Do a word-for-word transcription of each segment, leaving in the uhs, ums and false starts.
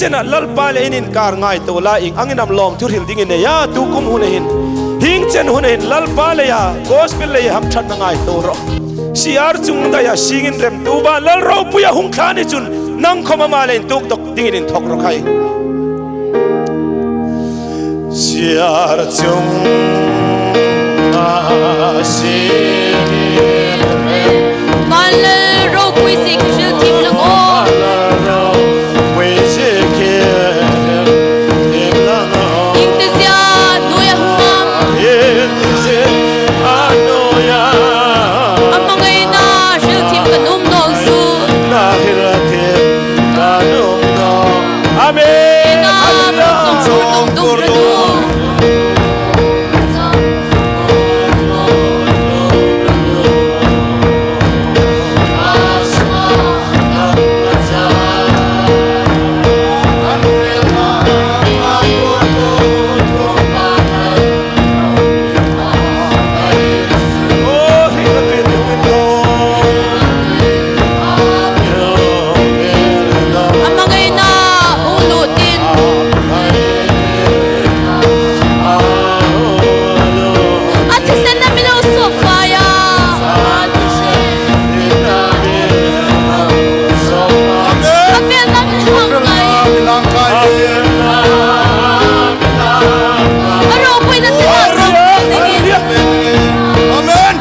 chena Lalpa le in inkar ngaituo la, ieng angin am lawmthu hril ding i nei a, tu kum hun hin, hieng chen hun hin Lalpa leia gospel leia hamṭhatna ngaituo rawh. Siar chung daia singin remtu ba Lal ropuia hung thla ni chun nang khawm ama le intuk dok dingin inthok rawh khai. Siar chung a si. Lal ropui si khi hril thim lang aw. Ieng ti zia nuoia hung am. Ama ngaina hril thim ka nuom naw chu. Amen. Hallelujah. Ama ngaina hung lut in. A thisen na mi lo suok fai a. A fel na mi hang ngai. A ropuina chena. Amen.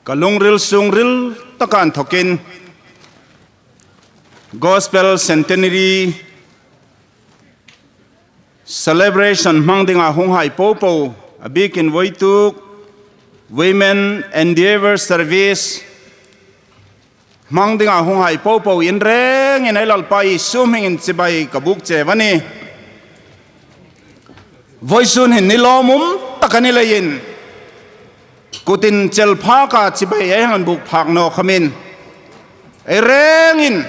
Ka lungril sungril taka inthokin Gospel Centenary Celebration hmang dinga hunghai popo, a bikin voituk Women Endeavour Service hmang dinga hunghai popo in rengin ei Lalpa Isu hmingin chibai ka buk che a nih. Voisun hin ni lawmum tak a ni leiin, kutin chel phaka chibai ei hang buk phak naw khawmin, ei rengin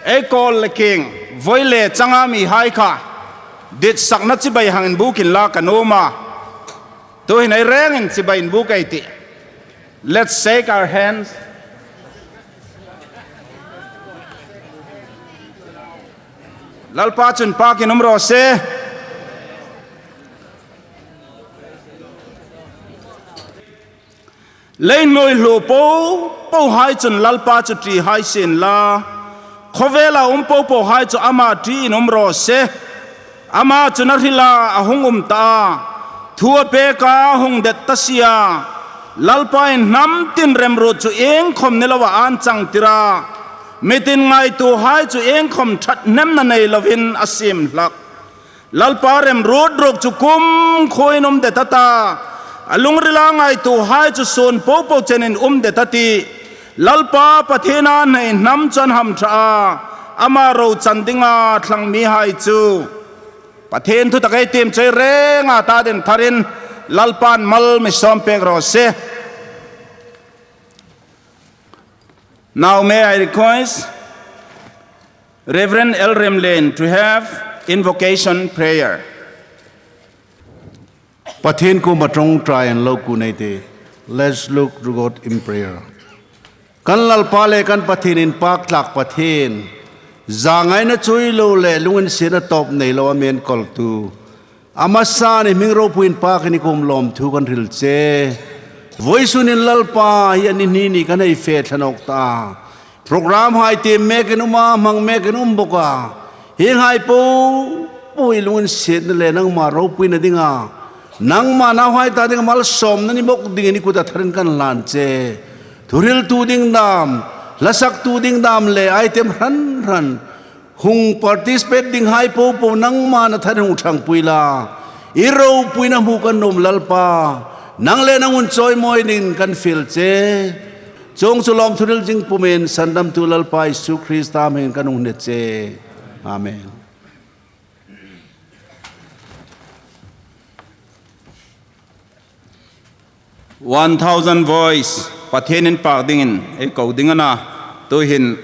ei kawl le kieng, voi le changa mihai kha ditsakna chibai hang inbukin la ka nuom a. Tuhin ei rengin chibai inbuk ei tih. Let's shake our hands. Lalpa chun pakin um raw se. Lei hnuoi hluo popo hai chun Lalpa chu ṭi hai sien la, khawvela um popo hai chu ama ṭiin um raw se. Ama chun a hrila a hung um ta a, thu a peka hung det ta si a. Lalpain hnam tin remruot chu iengkhawm ni loa an changtir a, mi tin ngaituo hai chu iengkhawm ṭhathnemna nei lovin a siem hlak. Lalpa remruot ruok chu kumkhuoin um det a ta, a lungrila ngaituo hai chu suon popo chenin um det a tih. Lalpa Pathien a nei hnam chu an hamṭha a, ama ro chan dinga thlang mihai chu. Pathien thu tak ei tiem chu ei renga ta den tharin Lalpan mal mi sawm pek raw se. Now may I request Reverend L Remlen to have invocation prayer. Pathien kuoma ṭawngṭai an lo ku nei ti. Let's look to God in prayer. Kan Lalpa le kan Pathien, inpaktlak Pathien, zangaina chuoi lo le lunginsietna tawp nei lo a mi enkawltu, a hmasan i hming ropuiin pakin i kuom lawmthu kan hril che. Voisunin Lalpa hi a ni hni ni kan hei fe thla nawk ta. Program hai tiem mekin um a, hmang mekin um bawk a. Hienghai popo i lunginsietna le nangma ropuina dinga, nangma nauhai ta dinga malsawmna ni bawk dingin i kuta tharin kan hlan che. Thuhriltu ding dam, hlasaktu ding dam le item hran hran hung participate dinghai popo nangman a tharin hung ṭhangpui la. I ropuina hmu kan nuom Lalpa. Nang le nang hun chawimawi dingin kan fiel che. Chuong chu lawmthu hril zing pumin Sandamtu Lalpa Isu Krista hmingin kan hung hne che. Amen. One thousand voice, Pathien inpak dingin ei ko ding a na. Tuhin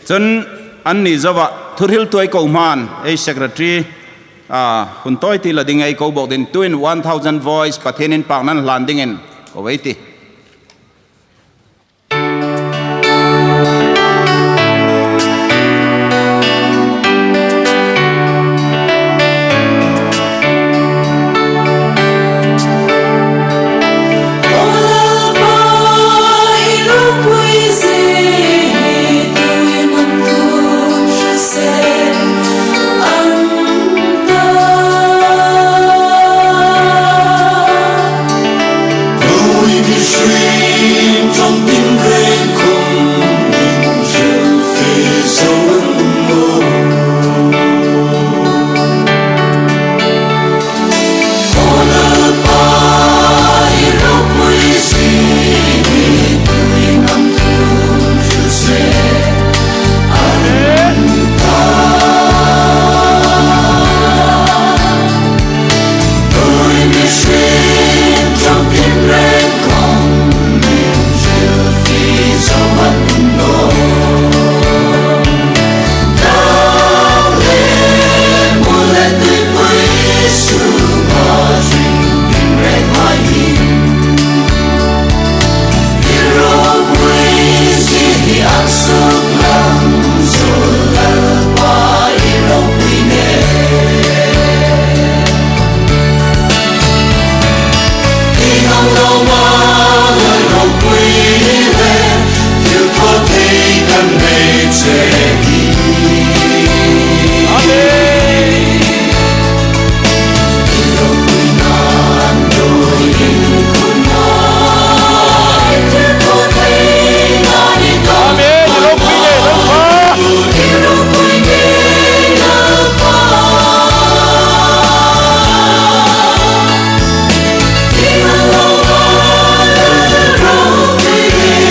chun anni zoa thu hriltu ei ko hmain ei secretary, a, hun tawi ti la ding ei ko bawk ding. Tuhin one thousand voice, Pathien inpakna hlan dingin ko ei tih.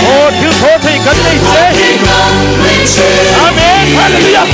Aw, thilthawthei kan nei che. Amen. Hallelujah.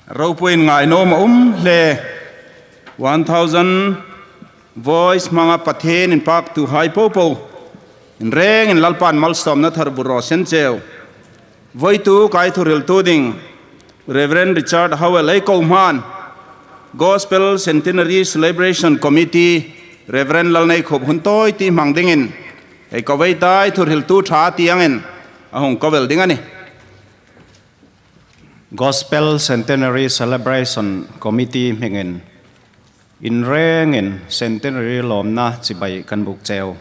Ropuiin ngainuom a um le, one thousand voice hmanga Pathien inpaktuhai popo, in rengin Lalpan malsawmna thar bur raw se cheu. Voituk ei thuhriltu ding Reverend Richard Howell ei ko hmain, Gospel Centenary Celebration Committee Reverend Lalneikhup hun tawite hmang dingin ei ko ei ta, ei thuhriltu ṭha ti angin a hung ko vel ding a nih. Gospel Centenary Celebration Committee hmingin in rengin Centenary lawmna chibai kan buk cheu.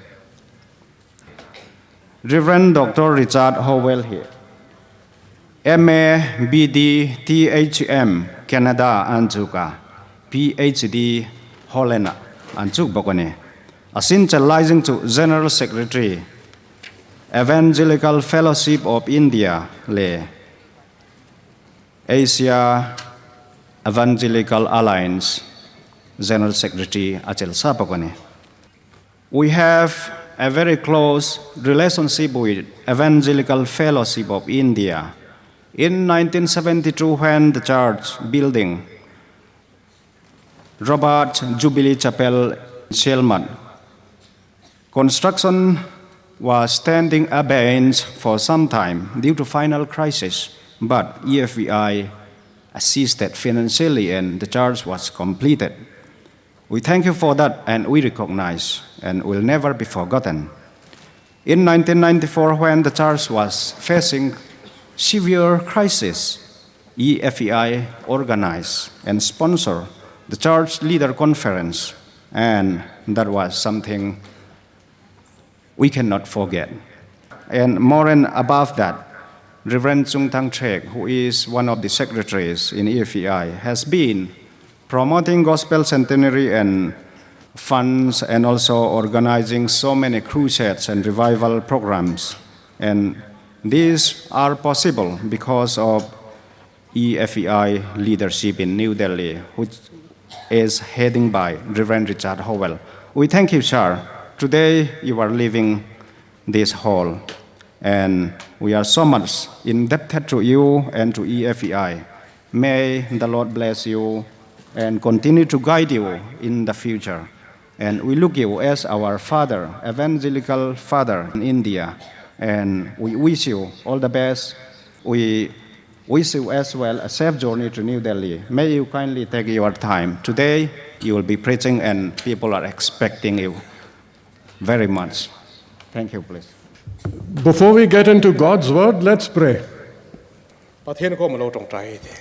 Reverend Doctor Richard Howell hi M A, B D, T H M, Canada an chuk a, P H D, Holland-a an chuk bawk a nih. A sin chel lai zing chu General Secretary, Evangelical Fellowship of India le Asia Evangelical Alliance General Secretary a chel sa bawk a nih. We have a very close relationship with Evangelical Fellowship of India. In nineteen seventy-two, when the church building, Robert Jubilee Chapel, Sherman, construction was standing abeyance for some time due to final crisis, but E F E I assisted financially and the church was completed. We thank you for that and we recognize and will never be forgotten. In nineteen ninety-four, when the church was facing severe crisis, E F E I organized and sponsored the church leader conference, and that was something we cannot forget. And more and above that, Reverend Chung Thang Trek, who is one of the secretaries in E F E I, has been promoting Gospel Centenary and funds and also organizing so many crusades and revival programs. And these are possible because of E F E I leadership in New Delhi, which is heading by Reverend Richard Howell. We thank you, sir. Today you are leaving this hall, and we are so much indebted to you and to E F E I. May the Lord bless you and continue to guide you in the future. And we look you as our father, evangelical father in India. And we wish you all the best. We wish you as well a safe journey to New Delhi. May you kindly take your time. Today, you will be preaching and people are expecting you very much. Thank you, please. Before we get into God's word, let's pray. Pathien kuoma lo ṭawngṭai ei tih.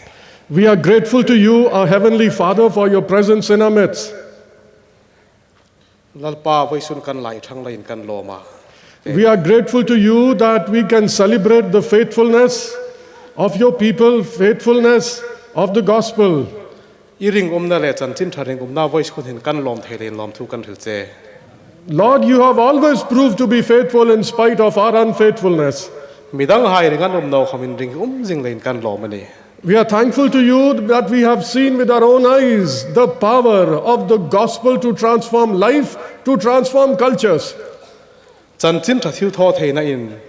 We are grateful to you, our Heavenly Father, for your presence in our midst. Lalpa, vawisun kan lai ṭhang leiin kan lawm a. We are grateful to you that we can celebrate the faithfulness of your people, faithfulness of the gospel. I ringumna le chanchin ṭha ringumna vawisun hin kan lawm thei leiin lawmthu kan hril che. Lord, you have always proved to be faithful in spite of our unfaithfulness. Midang hai ring an um naw khawmin ringum zing leiin kan lawm a nih. We are thankful to you that we have seen with our own eyes the power of the gospel to transform life, to transform cultures. Chanchin ṭha thilthawtheina in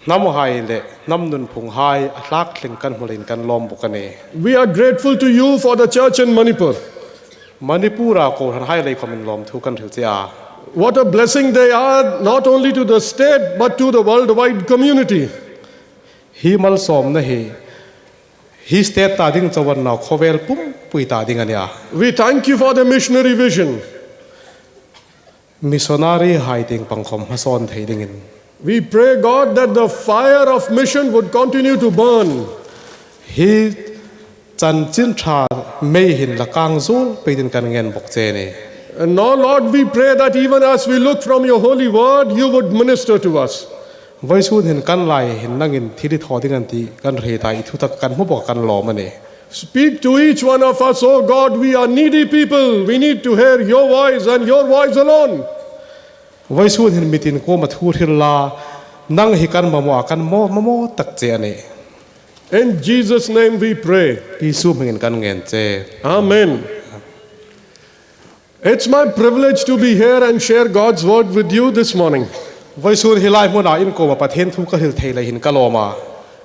hnam hai le hnam nunphung hai a hlak tling kan hmu leiin kan lawm bawk a nih. We are grateful to you for the church in Manipur. Manipur-a kohran hai lei khawmin lawmthu kan hril che a. What a blessing they are, not only to the state, but to the worldwide community. Hi malsawmna hi, hi state ta ding chauh a ni naw, khawvel pumpui ta ding a nih a. We thank you for the missionary vision. Missionary hai tieng pang khawm hmasawn thei dingin. We pray, God, that the fire of mission would continue to burn. Hi chanchin ṭha mei hin la kang zuol pei dingin kan ngen bawk che a nih. And now, Lord, we pray that even as we look from your holy word, you would minister to us. Vawisun hin kan lai hin nangin thil i thaw ding a nih ti kan hriet a, i thutak kan hmu bawk a, kan lawm a nih. Speak to each one of us, O God, we are needy people. We need to hear your voice and your voice alone. Vawisun hin mitin kuoma thu hril la, nang hi kan mamaw a, kan mamaw, mamaw tak che a nih. In Jesus' name we pray. Isu hmingin kan ngen che. Amen. It's my privilege to be here and share God's word with you this morning. Vawisun hi lai hmuna in kuoma Pathien thu ka hril thei leiin ka lawm a.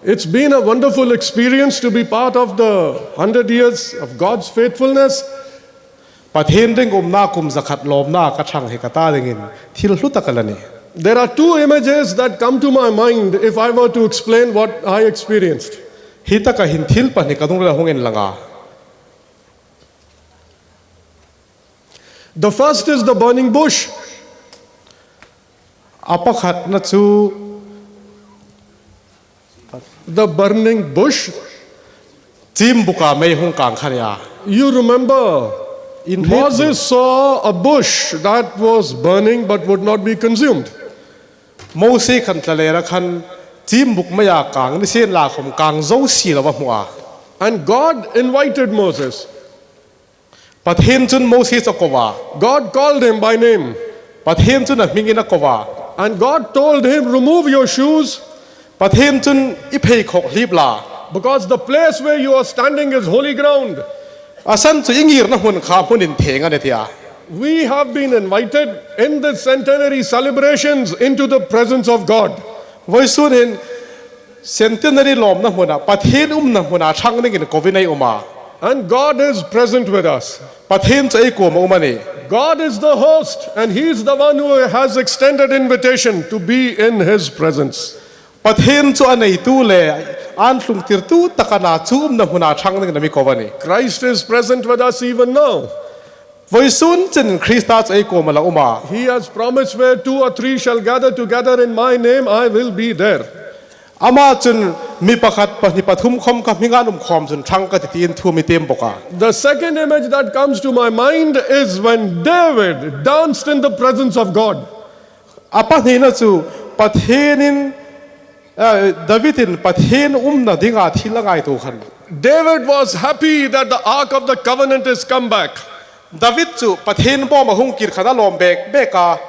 It's been a wonderful experience to be part of the hundred years of God's faithfulness. Pathien ringumna kum zakhat lawmna ka ṭhang hi ka ta dingin thil hlu tak a la nih. There are two images that come to my mind if I were to explain what I experienced. Hi taka hin thil pahni ka lungrila hung inlang a. The first is the burning bush. A pakhatna chu The burning bush. Chimbuka mei hung kang kha a nih. You remember, Inhriet Moses saw a bush that was burning but would not be consumed. Mosie khan tlalera khan chimbuk meia kang nisienlakhawm kang zo si lo a hmu a. And God invited Moses. Pathien chun Mosie chu a ko a. God called him by name. Pathien chun a hmingin a ko a. And God told him, "Remove your shoes." Pathien chun, "I pheikhawk hlip la. Because the place where you are standing is holy ground." A san chu i ngirna hmun kha hmun intheng a nih, a ti a. We have been invited in the centenary celebrations into the presence of God. Vawisun hin centenary lawmna hmuna, Pathien umna hmuna ṭhang dingin koin ei um a. And God is present with us. Pathien chu ei kuoma um a nih. God is the host, and He is the one who has extended invitation to be in His presence. Pathien chu a neitu le an tlungtirtu tak a na, chu umna hmuna ṭhang dingin a mi ko a nih. Christ is present with us even now. Vawisun chenin Krista chu ei kuoma a la um a. He has promised, "Where two or three shall gather together in my name, I will be there." Ama chun, "Mi pakhat, pahni, pathum khawm ka hminga an um khawm chun ṭhang ka tih," tiin thu a mi tiem bawk a. The second image that comes to my mind is when David danced in the presence of God. A pahnina chu Pathienin, eh, Davidin Pathien umna dinga thil a ngaituo khan. David was happy that the Ark of the Covenant is come back. David chu Pathien bawm a hung kir khan a lawm bek bek a.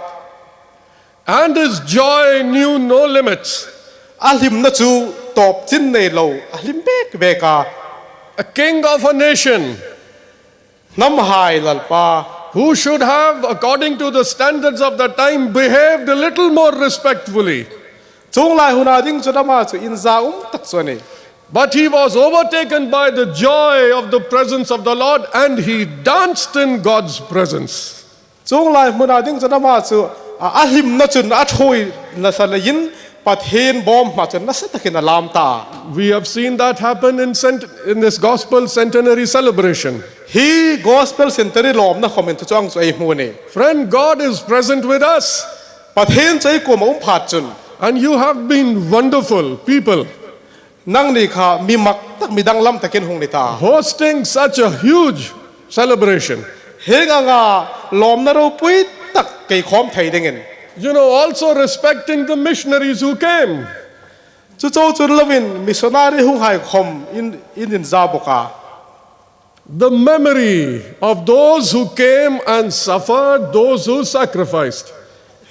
And his joy knew no limits. A hlimna chu tawp chin nei lo, a hlim bek bek a. A king of a nation. Hnamhai lalpa. Who should have, according to the standards of the time, behaved a little more respectfully. Chuong lai huna ding chun ama chu inza um tak chu a nih. But he was overtaken by the joy of the presence of the Lord, and he danced in God's presence. Chuong lai hmuna ding chun ama chu a, a hlimna chun a ṭhuoi nasa leiin Pathien bawm hma chun nasa takin a lam ta. We have seen that happen in cent-, in this gospel centenary celebration. Hi gospel centenary lawmna khawmin chu chuong chu ei hmu a nih. Friend, God is present with us. Pathien chu ei kuoma um phat chun. And you have been wonderful people. Nangni kha mi mak tak, mi danglam takin hung ni ta. Hosting such a huge celebration. Hieng anga lawmna ropui tak kei khawm thei dingin. You know, also respecting the missionaries who came. Chu chau chu ni lovin missionary hunghai khawm in, in inza bawk a. The memory of those who came and suffered, those who sacrificed.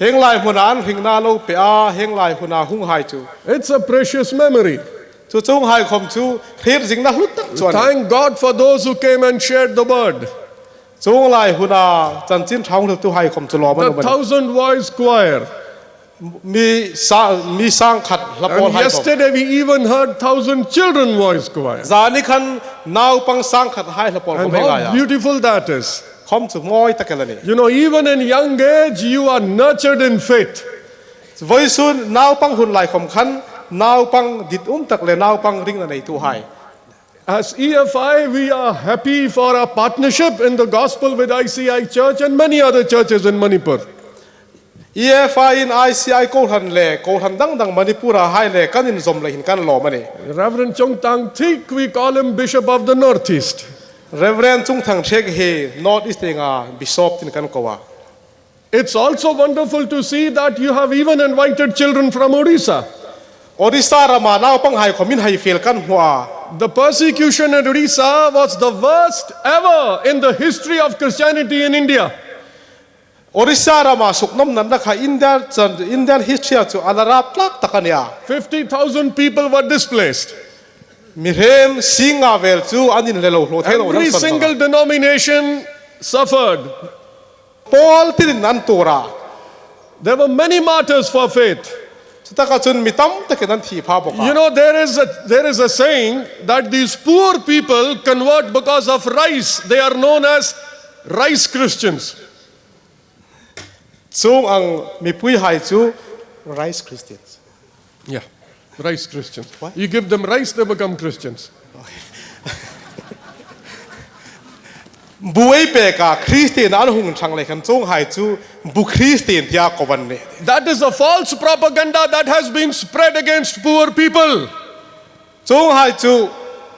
Hieng lai hmuna an hringna lo pe a, hieng lai huna hunghai chu. It's a precious memory. Chu chuonghai khawm chu hriet zingna hlu tak chu a nih. Thank God for those who came and shared the word. Chuong lai huna chanchin ṭha hriltuhai khawm chu lawm an um a nih. The thousand voice choir. Mi sa-, mi sang khat hlapawl hai khawm. And yesterday we even heard thousand children voice choir. Zani khan naupang sang khat hai hlapawl khawm ei ngai a. And how beautiful that is. Khawm chu mawi tak el a nih. You know, even in young age, you are nurtured in faith. Vawisun naupang hun lai khawm khan naupang dit um tak le naupang ringna neituhai. As E F I, we are happy for our partnership in the gospel with I C I Church and many other churches in Manipur. E F I in I C I kohran le, kohran dang dang Manipur-a hai le kan inzawm leiin kan lawm a nih. Reverend Chungthang Thik, we call him Bishop of the Northeast. Reverend Chungthang Thik hi North East tienga Bishop tiin kan ko a. It's also wonderful to see that you have even invited children from Odisha. Odisha rama naupanghai khawm in hai fel kan hmu a. The persecution in Odisha was the worst ever in the history of Christianity in India. Odisha rama suknawmna kha India chan, Indian history-a chu a la rap tlak tak a nih a. Fifty thousand people were displaced. Mihriem sing nga vel chu an inlelo hlaw thei lo an sawn bawk a. Every single denomination suffered. Pawl tirin an tuor a. There were many martyrs for faith. taka chun mi tam takin an thi pha bawk a. You know, there is a, there is a saying that these poor people convert because of rice. They are known as rice Christians. Chuong ang mipuihai chu rice Christians. Yeah, rice Christians. What? You give them rice, they become Christians. Bu ei pek a, Christian an hung thang lei khan chuonghai chu bu Christian tia ko an nih. That is a false propaganda that has been spread against poor people. Chuonghai chu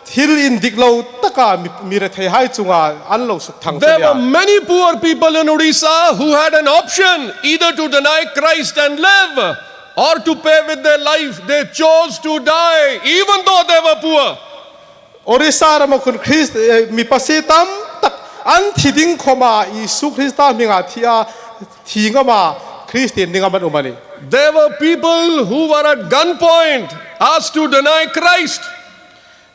thil indik lo taka mi, mi retheihai chunga an lo suk thang. There were many poor people in Odisha who had an option either to deny Christ and live or to pay with their life. They chose to die, even though they were poor. Orissa rama khun Christ, eh, mi pasie tam tak an thi ding khoma Isu Krista hminga thi a, thi ngama Christian ding am an um a nih. There were people who were at gunpoint asked to deny Christ.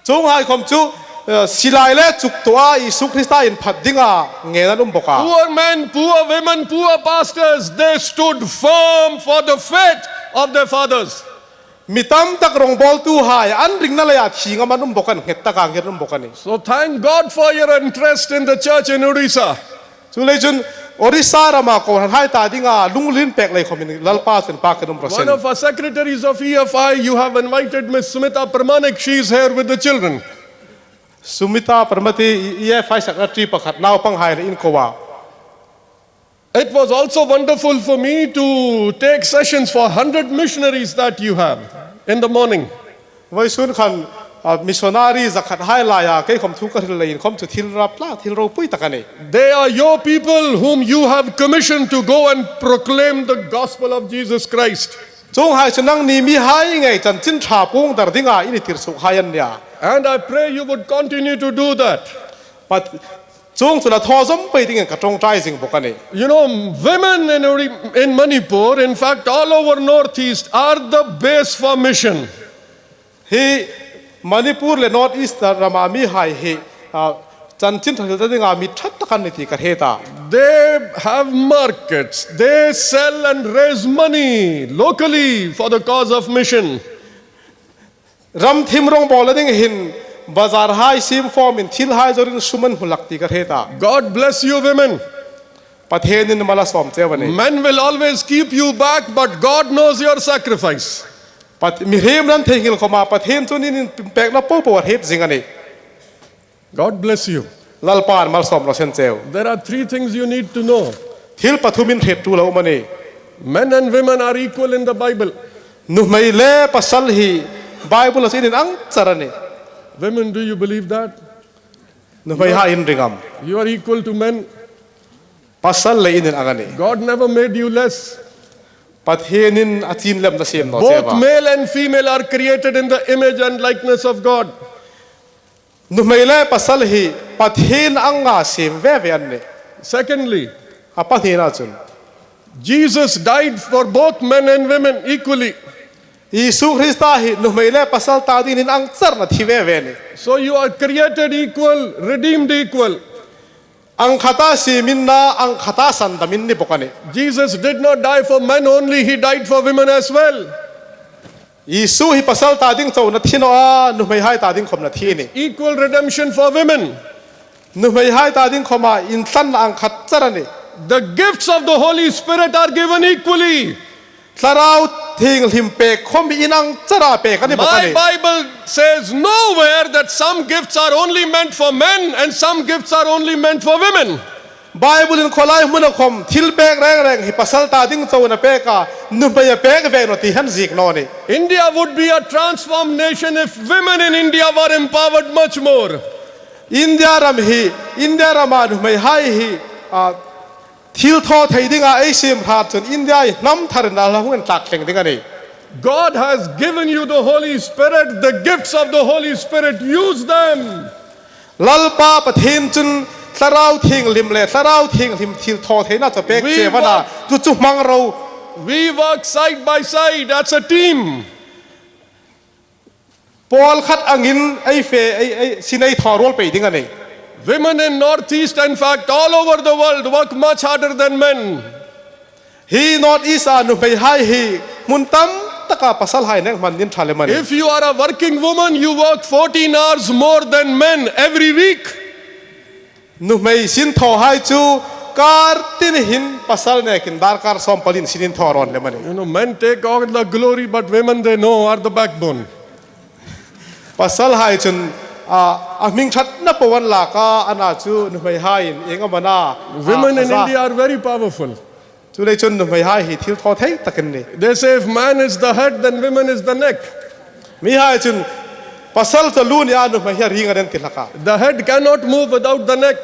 Chuonghai khom chu, eh, silai le chuktuoa Isu Krista inphat dinga ngen an um bawk a. Poor men, poor women, poor pastors, they stood firm for the faith of their fathers. Mi tam tak rongbawltuhai an ringna leia thi ngam an um bawk a, nghet taka nghet an um bawk a nih. So thank God for your interest in the church in Odisha. Chuleiin chun Orissa rama kohranhai ta dinga lungril pek lei khomin Lalpa chun pakin um ro seh. One of our secretaries of E F I, you have invited Miss Sumita Pramanik. She is here with the children. Sumita Pramanik, E F I secretary pakhat, naupanghai le in ko a. It was also wonderful for me to take sessions for hundred missionaries that you have in the morning. Vawisun khan, ah, missionary zakhat hai laia kei khom thu ka hril leiin khom chu thil rap tlat, thil ropui tak a nih. They are your people whom you have commissioned to go and proclaim the gospel of Jesus Christ. Chuonghai chu nangni mihai ngei chanchin ṭha puong dar dinga i ni tir suokhai an nih a. And I pray you would continue to do that. Pat, chuong chu la thaw zawm pei dingin ka ṭawngṭai zing bawk a nih. You know, women in, Ori- in Manipur, in fact, all over Northeast, are the base for mission. Hi Manipur le North East rama mihai hi, ah, chanchin ṭha hril ta dinga mi ṭha tak an nih ti ka hre ta. They have markets. They sell and raise money locally for the cause of mission. Ram thim rongbawlna ding hin bazar hai siem fawmin thil hai zawrin sum an hmu hlak ti ka hre ta. God bless you, women. Pathienin mal a sawm cheu a nih. Men will always keep you back, but God knows your sacrifice. Pat- mihriem nan theinghil khoma Pathien chun in inpekna popo a hriet zing a nih. God bless you. Lalpan mal sawm ro seh cheu. There are three things you need to know. Thil pathum in hriettu lo um a nih. Men and women are equal in the Bible. Nuhmei le pasal hi Bible-a chun in ang char a nih. Women, do you believe that? Nuhmeihai in ring am? You are equal to men. Pasal le in in ang a nih. God never made you less. Pathienin a chin lemna siem naw cheu a. Both male and female are created in the image and likeness of God. Nuhmei le pasal hi Pathien anga siem ve ve an nih. Secondly, a pahnina chun, Jesus died for both men and women equally. Isu Krista hi nuhmei le pasal ta dingin ang charna thi ve ve a nih. So you are created equal, redeemed equal. Ang khata siemin na, ang khata sandamin ni bawk a nih. Jesus did not die for men only, he died for women as well. Isu hi pasal ta ding chauh a thi naw a, nuhmeihai ta ding khom a thi a nih. Equal redemption for women. Nuhmeihai ta ding khoma intlanna ang khat char a nih. The gifts of the Holy Spirit are given equally. Thlarau Thienghlim pek khom in ang chara pek a ni bawk a nih. My Bible says nowhere that some gifts are only meant for men and some gifts are only meant for women. Bible-in khawlai hmuna khom thil pek reng reng hi pasal ta ding chauh a pek a, nuhmei a pek ve naw ti han ziek naw nih. India would be a transformed nation if women in India were empowered much more. India ram hi, India rama nuhmeihai hi, a, thil thaw thei dinga ei siem hrat chun India hi hnam tharin a la hung intlak thleng ding a nih. God has given you the Holy Spirit, the gifts of the Holy Spirit, use them. Lalpa Pathien chun Thlarau Thienghlim le Thlarau Thienghlim thil thaw theina chu a pek che a na, chu chu hmang ro. We work side by side as a team. Pawl khat angin ei fe, ei, ei, sin ei thaw ruol pei ding a nih. Women in Northeast, in fact, all over the world, work much harder than men. Hi Northeast-a nuhmeihai hi hmun tam taka pasalhai nek hman ding ṭha lem a nih. If you are a working woman, you work fourteen hours more than men every week. Nuhmei sinthawhai chu kar tin hin pasal nekin darkar sawmpali sin inthaw rawn lem a nih. You know, men take all the glory, but women, they know, are the backbone. Pasalhai chun, a, a hming ṭhatna po an lak a, ana chu nuhmeihaiin eng am a na, a, Women a in za. India are very powerful. Chuleiin chun nuhmeihai hi thil thaw thei tak an nih. They say if man is the head, then woman is the neck. Mihai chun pasal chu lu a nih a, nuhmei hi a ring a nih an ti hlak a. The head cannot move without the neck.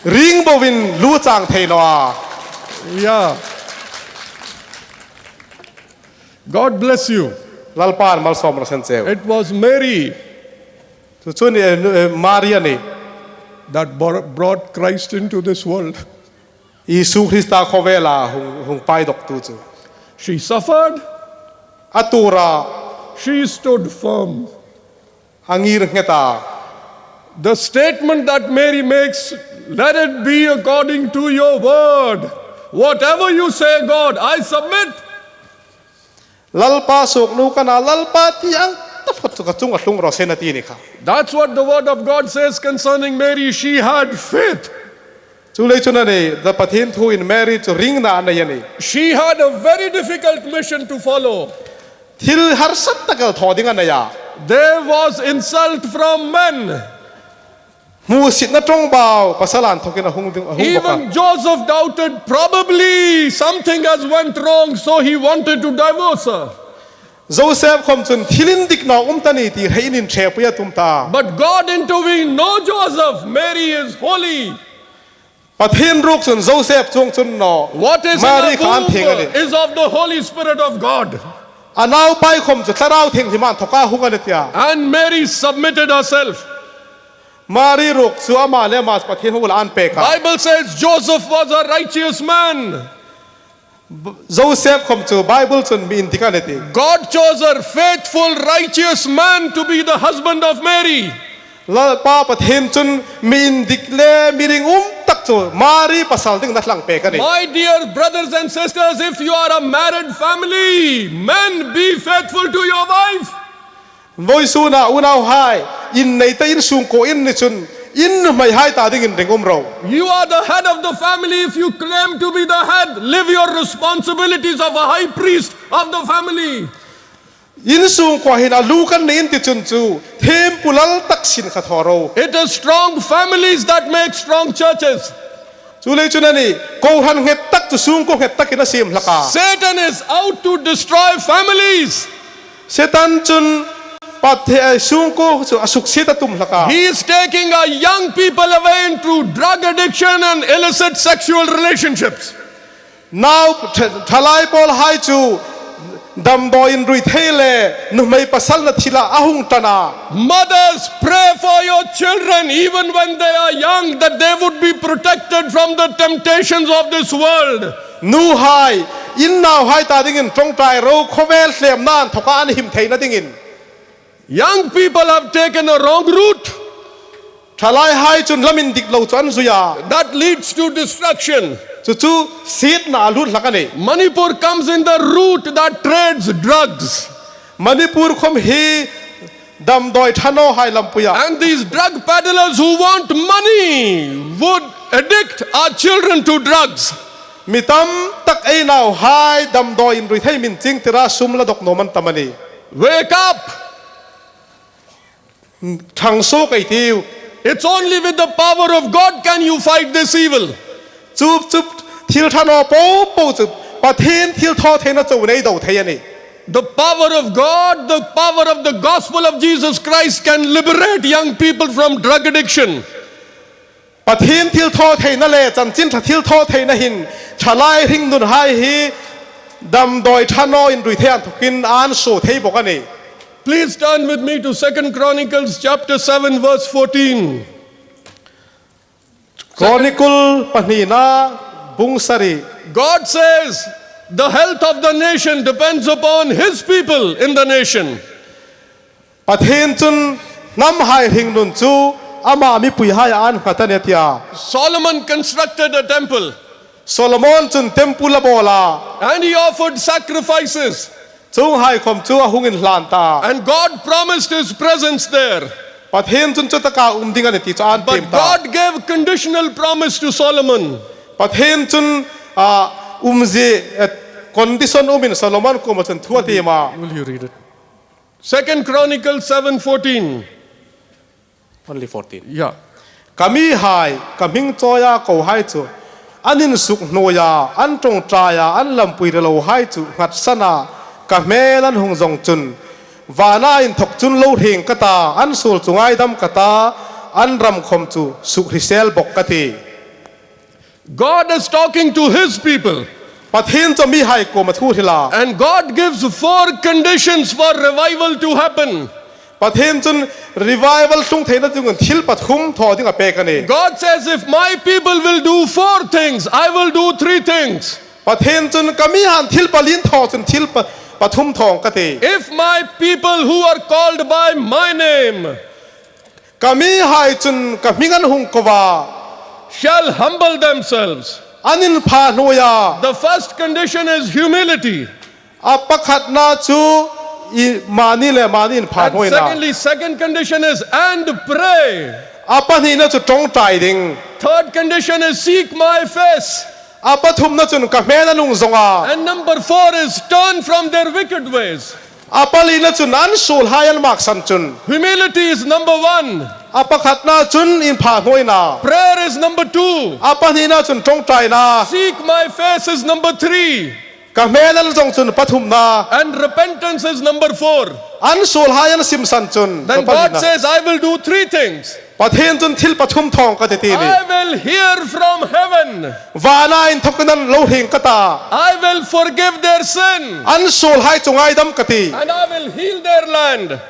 Ring bovin lu chang thei naw a. Yeah. God bless you. Lalpan malsawm raw se cheu. It was Mary. Chu chu ni, eh, nu-, eh, Mari a nih. That bor-, brought Christ into this world. Isu Krista khawvela hung, hung paidawktu chu. She suffered. A tura. She stood firm. A ngir nghet a. The statement that Mary makes, "Let it be according to your word. Whatever you say, God, I submit." Lalpa suoknu ka nih a, Lalpa ti ang taphot chu ka chunga tlung raw se a nih a ti a nih kha. That's what the word of God says concerning Mary. She had faith. Chuleiin chun a nih, the Pathien thuin Mary chu ringna a nei a nih. She had a very difficult mission to follow. Thil harsa tak el thaw ding a nei a. There was insult from men. Hmusitna ṭawngbau pasal inthawkin a hung ding, a hung bawk a. Even Joseph doubted, probably something has went wrong, so he wanted to divorce her. Joseph khom chun thil indik naw um ta ni ti hre in inṭhepui a tum ta. But God intervened, "No, Joseph, Mary is holy." Pathien ruok chun Joseph chuong chun naw. What is in Mari kha an thieng a nih. Is of the Holy Spirit of God. A naupai khom chu Thlarau Thienghlim inthawka hung a nih a ti a. And Mary submitted herself. Mari ruok chu ama le ama Pathien hung la an pek a. Bible says Joseph was a righteous man. Joseph khom chu Bible chun mi indik a nih a ti. God chose a faithful, righteous man to be the husband of Mary. Lalpa Pathien chun mi indik le mi ringum tak chu Mari pasal dingin a thlang pek a nih. My dear brothers and sisters, if you are a married family, men, be faithful to your wife. Vawisuna unauhai, in nei ta, in sungkuo in ni chun, in nuhmeihai ta dingin ringum ro. You are the head of the family. If you claim to be the head, live your responsibilities of a high priest of the family. In sungkuo hin a lu kan ni in ti chun chu, thiempu lal tak sin kha thaw ro. It is strong families that make strong churches. Chuleiin chun a nih, kohran nghet tak chu sungkuo nghet takin a siem hlak a. Satan is out to destroy families. Satan chun Pathie-, eh, sungkuo chu a suksiet a tum hlak a. He is taking our young people away into drug addiction and illicit sexual relationships. Nau ṭha-, ṭhalai pawlhai chu damdawi inrui thei le nuhmei pasalna thila a hung ṭan a. Mothers, pray for your children even when they are young, that they would be protected from the temptations of this world. Nuhai, in nauhai ta dingin ṭawngṭai ro, khawvel hlemna inthawka an him theina dingin. Young people have taken a wrong route. Ṭhalaihai chun lam indik lo chu an zui a. That leads to destruction. Chu chu sietna a lut hlak a nih. Manipur comes in the route that trades drugs. Manipur khom hi damdawi ṭha nawhai lampuia. And these drug peddlers who want money would addict our children to drugs. Mi tam tak ei nauhai damdawi inrui thei min chingtira sum la dok nuom an tam a nih. Wake up! Ṭhang suok ei tiu. It's only with the power of God can you fight this evil. Chu, chu thil ṭha naw po po chu Pathien thilthawtheina chauin ei do thei a nih. The power of God, the power of the gospel of Jesus Christ can liberate young people from drug addiction. Pathien thilthawtheina le chanchin ṭha thilthawtheina hin ṭhalai hringnunhai hi damdawi ṭha naw inrui thei inthawkin an suo thei bawk a nih. Please turn with me to Second Chronicles chapter seven, verse fourteen. Chronicle pahnina bung sari. God says the health of the nation depends upon his people in the nation. Pathien chun hnamhai hringnun chu ama mipuihai an nghat a nih a tia. Solomon constructed a temple. Solomon chun temple a bawl a. And he offered sacrifices. Chuonghai khom chu a hung inhlan ta. And God promised his presence there. Pathien chun chutaka um ding a nih ti chu an tiem ta. But God gave conditional promise to Solomon. Pathien chun, a, umzie, eh, condition umin Solomon kuoma chun thu a tiem a. Will you read it? Second Chronicles seven fourteen. Only fourteen. Yeah. Ka mihai, ka hming chawia kohai chu, an insuk hnuoia, an ṭawngṭaia, an lampui relo hai chu nghatsan a, ka hmel an hung zawng chun, vana inthok chun lo hrieng ka ta, an suol chu ngaidam ka ta, an ram khom chu sukhrisel bawk ka tih. God is talking to his people. Pathien chu mihai kuoma thu a hril a. And God gives four conditions for revival to happen. Pathien chun revival tlung theina dingin thil pathum thaw ding a pek a nih. God says, "If my people will do four things, I will do three things." Pathien chun ka mihaiin thil paliin thaw chun thil pa, pathum thaw ka tih. If my people who are called by my name Ka mihai chun ka hming an hung ko a. Shall humble themselves. An inpha hnuoia. The first condition is humility. A pakhatna chu i mani le mani inpha hnuoina. And secondly, second condition is, "And pray." A pahnina chu ṭawngṭai ding. Third condition is, "Seek my face." A pathumna chun ka hmel an hung zawng a. And number four is, "Turn from their wicked ways." A palina chun an suolhai an maksan chun. Humility is number one. A pakhatna chun inpha hnuoina. Prayer is number two. A pahnina chun ṭawngṭaina. Seek my face is number three. Ka hmel an zawng chun pathumna. And repentance is number four. An suolhai an simsan chun. Then God says, "I will do three things." Pathien chun thil pathum thaw ka tih ti a nih. "I will hear from heaven." Vana inthok chun an lo hrieng ka ta. "I will forgive their sin." An suolhai chu ngaidam ka tih. "And I will heal their land."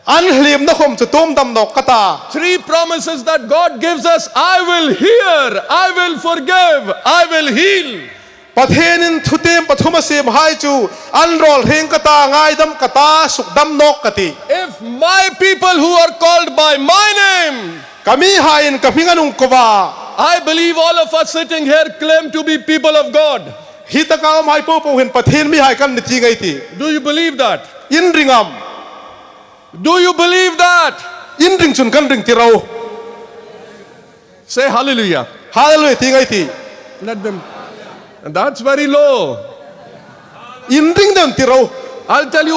An hliemna khom chu tuomdam nawk ka ta. Three promises that God gives us, "I will hear, I will forgive, I will heal." Pathienin thutiem pathum a siemhai chu an rawl hrieng ka ta, ngaidam ka ta, sukdam nawk ka tih. If my people who are called by my name, ka mihaiin ka hming an hung ko a. I believe all of us sitting here claim to be people of God. Hi taka umhai popo hin Pathien mihai kan nih ti ngai ti. Do you believe that? In ring am? Do you believe that? In ring chun kan ring ti ro. Say hallelujah. Hallelujah ti ngai ti. Let them. That's very low. In ring deu ti ro. I'll tell you.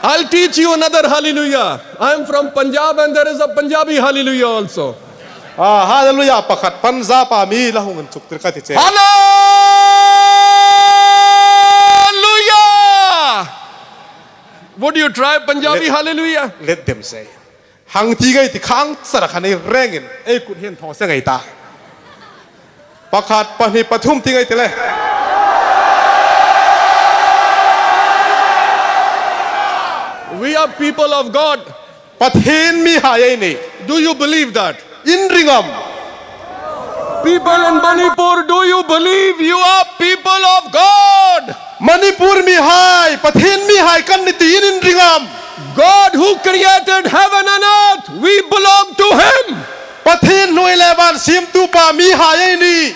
I'll teach you another hallelujah. I am from Punjab and there is a Punjabi hallelujah also. A, hallelujah pakhat Punjab-a mi la hung inchuktir ka ti che. Hallelujah! Would you try Punjabi hallelujah? Let them say. Hang ti ngai ti khang sara khan ei rengin ei kut hei thaw se ngai ta. Pakhat, pahni, pathum ti ngai ti le. We are people of God. Pathien mihai ei nih. Do you believe that? In ring am? People in Manipur, do you believe you are people of God? Manipur mihai, Pathien mihai kan nih ti in ring am? God who created heaven and earth, we belong to him. Pathien hnuoi le van siemtupa mihai ei nih.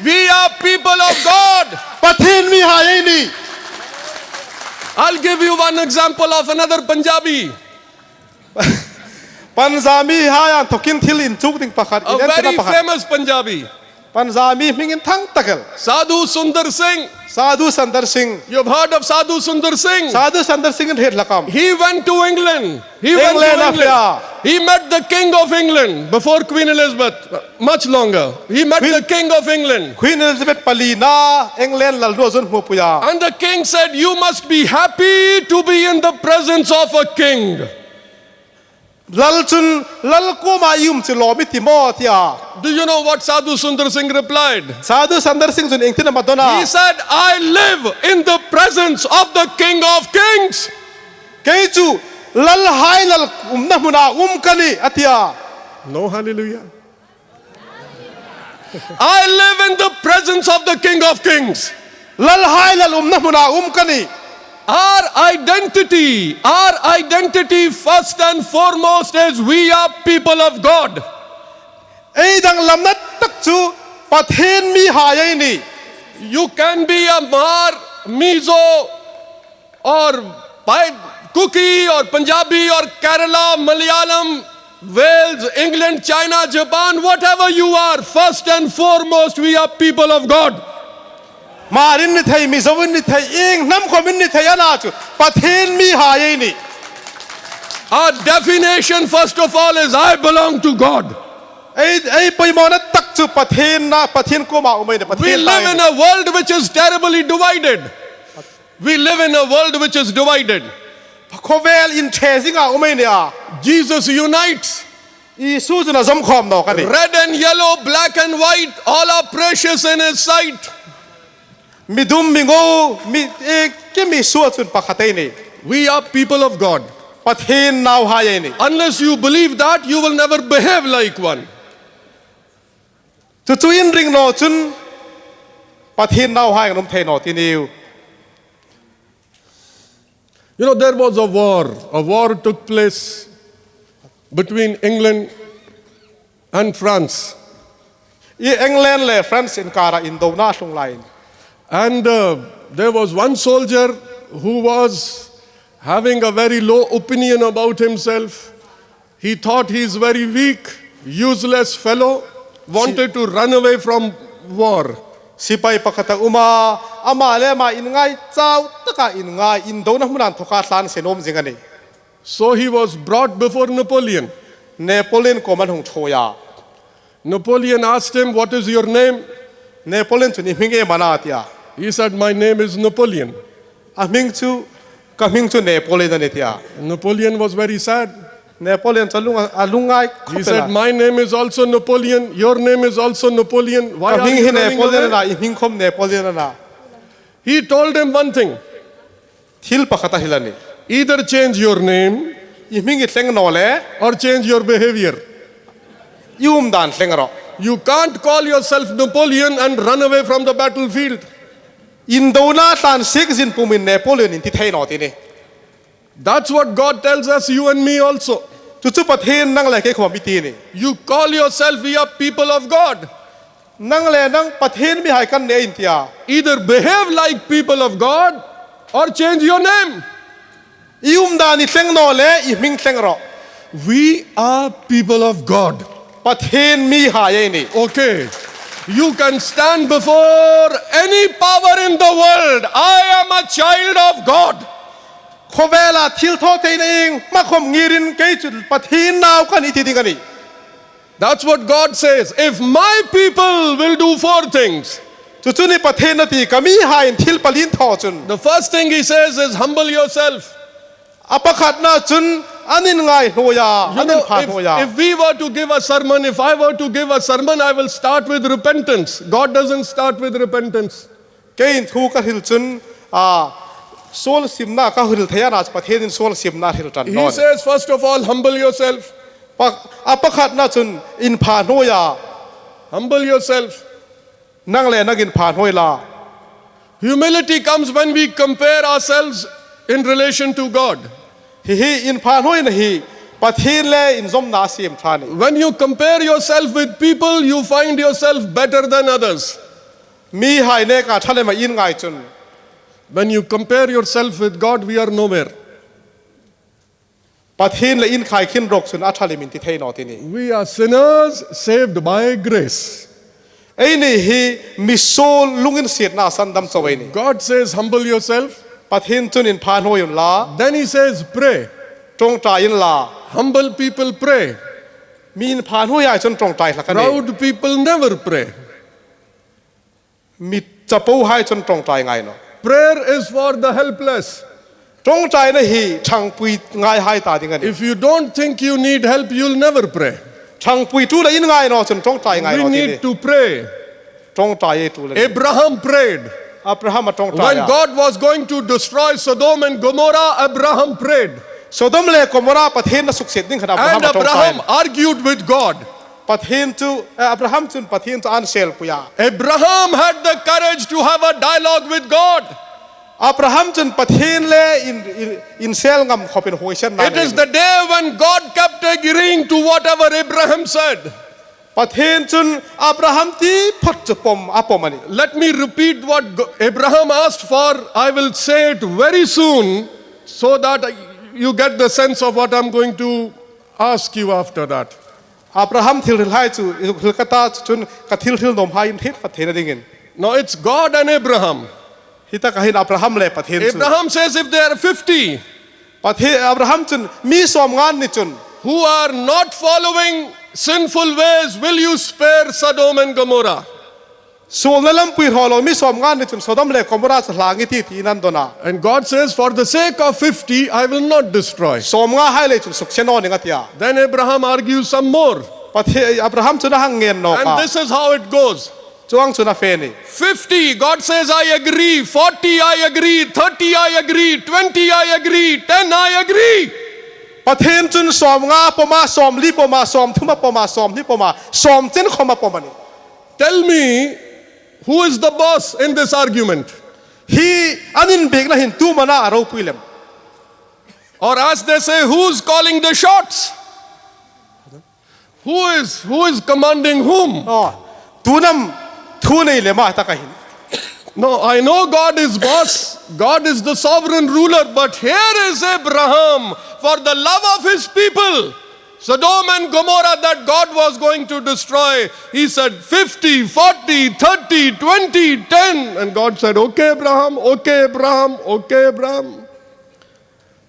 We are people of God. Pathien mihai ei nih. I'll give you one example of another Punjabi. Punjabi hai inthokin thil inchuk ding pakhat. A very famous Punjabi. Punjabi hming inthang tak el. Sadhu Sundar Singh. Sadhu Sundar Singh. You've heard of Sadhu Sundar Singh? Sadhu Sundar Singh in hriet hlak am? He went to England. He went to England. He met the King of England before Queen Elizabeth. Much longer. He met the King of England. Queen Elizabeth palina England lal hnuoia chun hmupui a. And the king said, "You must be happy to be in the presence of a king." Lal chun, "Lal kuoma i um chu lawm i ti maw?" a ti a. Do you know what Sadhu Sundar Singh replied? Sadhu Sundar Singh chun ieng tin am a dawn a? He said, "I live in the presence of the King of Kings." Kei chu lalhai lal umna hmuna um ka nih, a ti a. No hallelujah. I live in the presence of the King of Kings. Lalhai lal umna hmuna um ka nih. Our identity, our identity first and foremost is we are people of God. Ei danglamna tak chu Pathien mihai ei nih. You can be a Hmar, Mizo, or Pai-, Kuki, or Punjabi, or Kerala, Malayalam, Wales, England, China, Japan, whatever you are, first and foremost, we are people of God. Hmar in ni thei, Mizo in ni thei, ieng hnam khawm in ni thei a na chu Pathien mihai ei nih. Our definition, first of all, is, "I belong to God." Ei, ei poimawna tak chu Pathien na, Pathien kuoma um ei nih, Pathien. We live in a world which is terribly divided. We live in a world which is divided. Khawvel inṭhe zinga um ei nih a. Jesus unites. Isu chun a zawm khawm nawk a nih. Red and yellow, black and white, all are precious in his sight. Mi dum, mi ngo, mi, eh, kim Isu chun pakhat ei nih. We are people of God. Pathien nauhai ei nih. Unless you believe that, you will never behave like one. Chu chu in ring naw chun Pathien nauhai in um thei naw ti niu. You know, there was a war. A war took place between England and France. I England le France inkara indona tlung lai. And, uh, there was one soldier who was having a very low opinion about himself. He thought he is very weak, useless fellow, wanted to run away from war. Sipai pakhat a um a, ama le ama inngai chau taka inngai, indona hmuna inthoka tlan se nuom zing a nih. So he was brought before Napoleon. Napoleon kuoma an hung ṭhuoi a. Napoleon asked him, "What is your name?" Napoleon chun, "I hming iem a na?" a ti a. He said, "My name is Napoleon." A hming chu, "Ka hming chu Napoleon a nih," a ti a. Napoleon was very sad. Napoleon chu a lung, a lungngai khawp el a. He said, "My name is also Napoleon. Your name is also Napoleon. Why are you running away?" Ka hming hi Napoleon a na, i hming khawm Napoleon a na. He told him one thing. Thil pakhat a hril a nih. Either change your name, i hming i thleng naw le, or change your behavior. I umdan thleng rawh. You can't call yourself Napoleon and run away from the battlefield. Indona tlan sik zing pumin Napoleon in ti thei naw ti nih. That's what God tells us, you and me also. Chu chu Pathien nang le kei khawm a mi ti nih. You call yourself, "We are people of God." Nang le nang Pathien mihai kan nih in ti a. Either behave like people of God or change your name. I umdan i thleng naw le i hming thleng rawh. We are people of God. Pathien mihai ei nih. Okay. You can stand before any power in the world. "I am a child of God." Khawvela thil thaw theina ieng hma khawm ngirin kei chu Pathien nau ka nih ti ding a nih. That's what God says. "If my people will do four things." Chu chu nih Pathienin a ti, "Ka mihaiin thil paliin thaw chun." The first thing he says is, "Humble yourself." A pakhatna chun an inngai hnuoi a, an inpha hnuoi a. You know, if, if we were to give a sermon, if I were to give a sermon, I will start with repentance. God doesn't start with repentance. Keiin thu ka hril chun, a, suol simna ka hril thei a na, Pathienin suol simna hril ṭan nawh. He says, first of all, humble yourself. Pa-, a pakhatna chun inpha hnuoi a. Humble yourself. Nang le nang inpha hnuoi la. Humility comes when we compare ourselves in relation to God. Hi hi inpha hnuoina hi Pathien le inzawmna a siem ṭha a nih. When you compare yourself with people, you find yourself better than others. Mihai neka ṭha lem a i ngai chun. When you compare yourself with God, we are nowhere. Pathien le i inkhai khin rawk chun a ṭha lem in ti thei naw ti nih. We are sinners saved by grace. Eini hi misuol lunginsietna sandam chau ei nih. God says, "Humble yourself." Pathien chun inpha hnuoi unla. Then he says, "Pray." Ṭawngṭai unla. Humble people pray. Mi inpha hnuoihai chun ṭawngṭai hlak a nih. Proud people never pray. Mi chapohai chun ṭawngṭai ngai nawh. Prayer is for the helpless. Ṭawngṭaina hi ṭhangpui ngaihai ta ding a nih. If you don't think you need help, you'll never pray. Ṭhangpui ṭul a i ngai naw chun ṭawngṭai ngai naw ti nih. We need to pray. Ṭawngṭai ei ṭul a nih. Abraham prayed. Abraham a ṭawngṭai a. When God was going to destroy Sodom and Gomorrah, Abraham prayed. Sodom le Gomorrah Pathienin a suksiet ding khan Abraham a ṭawngṭai. And Abraham argued with God. Pathien chu, eh, Abraham chun Pathien chu a'n selpui a. Abraham had the courage to have a dialogue with God. Abraham chun Pathien le in, in, insel ngam khawpin huoisen a nei. It is the day when God kept agreeing to whatever Abraham said. Pathien chun Abraham ti phawt chu pawm, a pawm a nih. Let me repeat what Go- Abraham asked for. I will say it very soon so that you get the sense of what I'm going to ask you after that. Abraham thil hrilhai chu, i hrilhai ka ta chu chun ka thil hril nuomhai in hriet fat theina dingin. No, it's God and Abraham. Hi taka hin Abraham le Pathien chu. Abraham says, "If there are fifty Pathe- Abraham chun mi sawmnga an ni chun, who are not following sinful ways, will you spare Sodom and Gomorrah?" Suolna lampui hraw lo mi sawmnga an ni chun Sodom le Gomorrah chu hlang i ti, tiin an dawn a. And God says, "For the sake of fifty, I will not destroy." Sawmngahai le chun sukse naw ning a ti a. Then Abraham argues some more. Pathe- Abraham chun a hang ngen nawk a. And this is how it goes. Chuong chun a fe a nih. Fifty, God says, "I agree." Forty, "I agree." Thirty, "I agree." Twenty, "I agree." Ten, "I agree." Pathien chun sawmnga a pawm a, sawmli a pawm a, sawmthum a pawm a, sawmhni a pawm a, sawmchen khawm a pawm a nih. Tell me, who is the boss in this argument? Hi an inbiekna hin tu am a na a ropui lem? Or as they say, who's calling the shots? Who is, who is commanding whom? Aw, tu am thu nei lem a taka hin? No, I know God is boss. God is the sovereign ruler. But here is Abraham, for the love of his people, Sodom and Gomorrah that God was going to destroy, he said, "Fifty, forty, thirty, twenty, ten." And God said, "Okay, Abraham, okay, Abraham, okay, Abraham."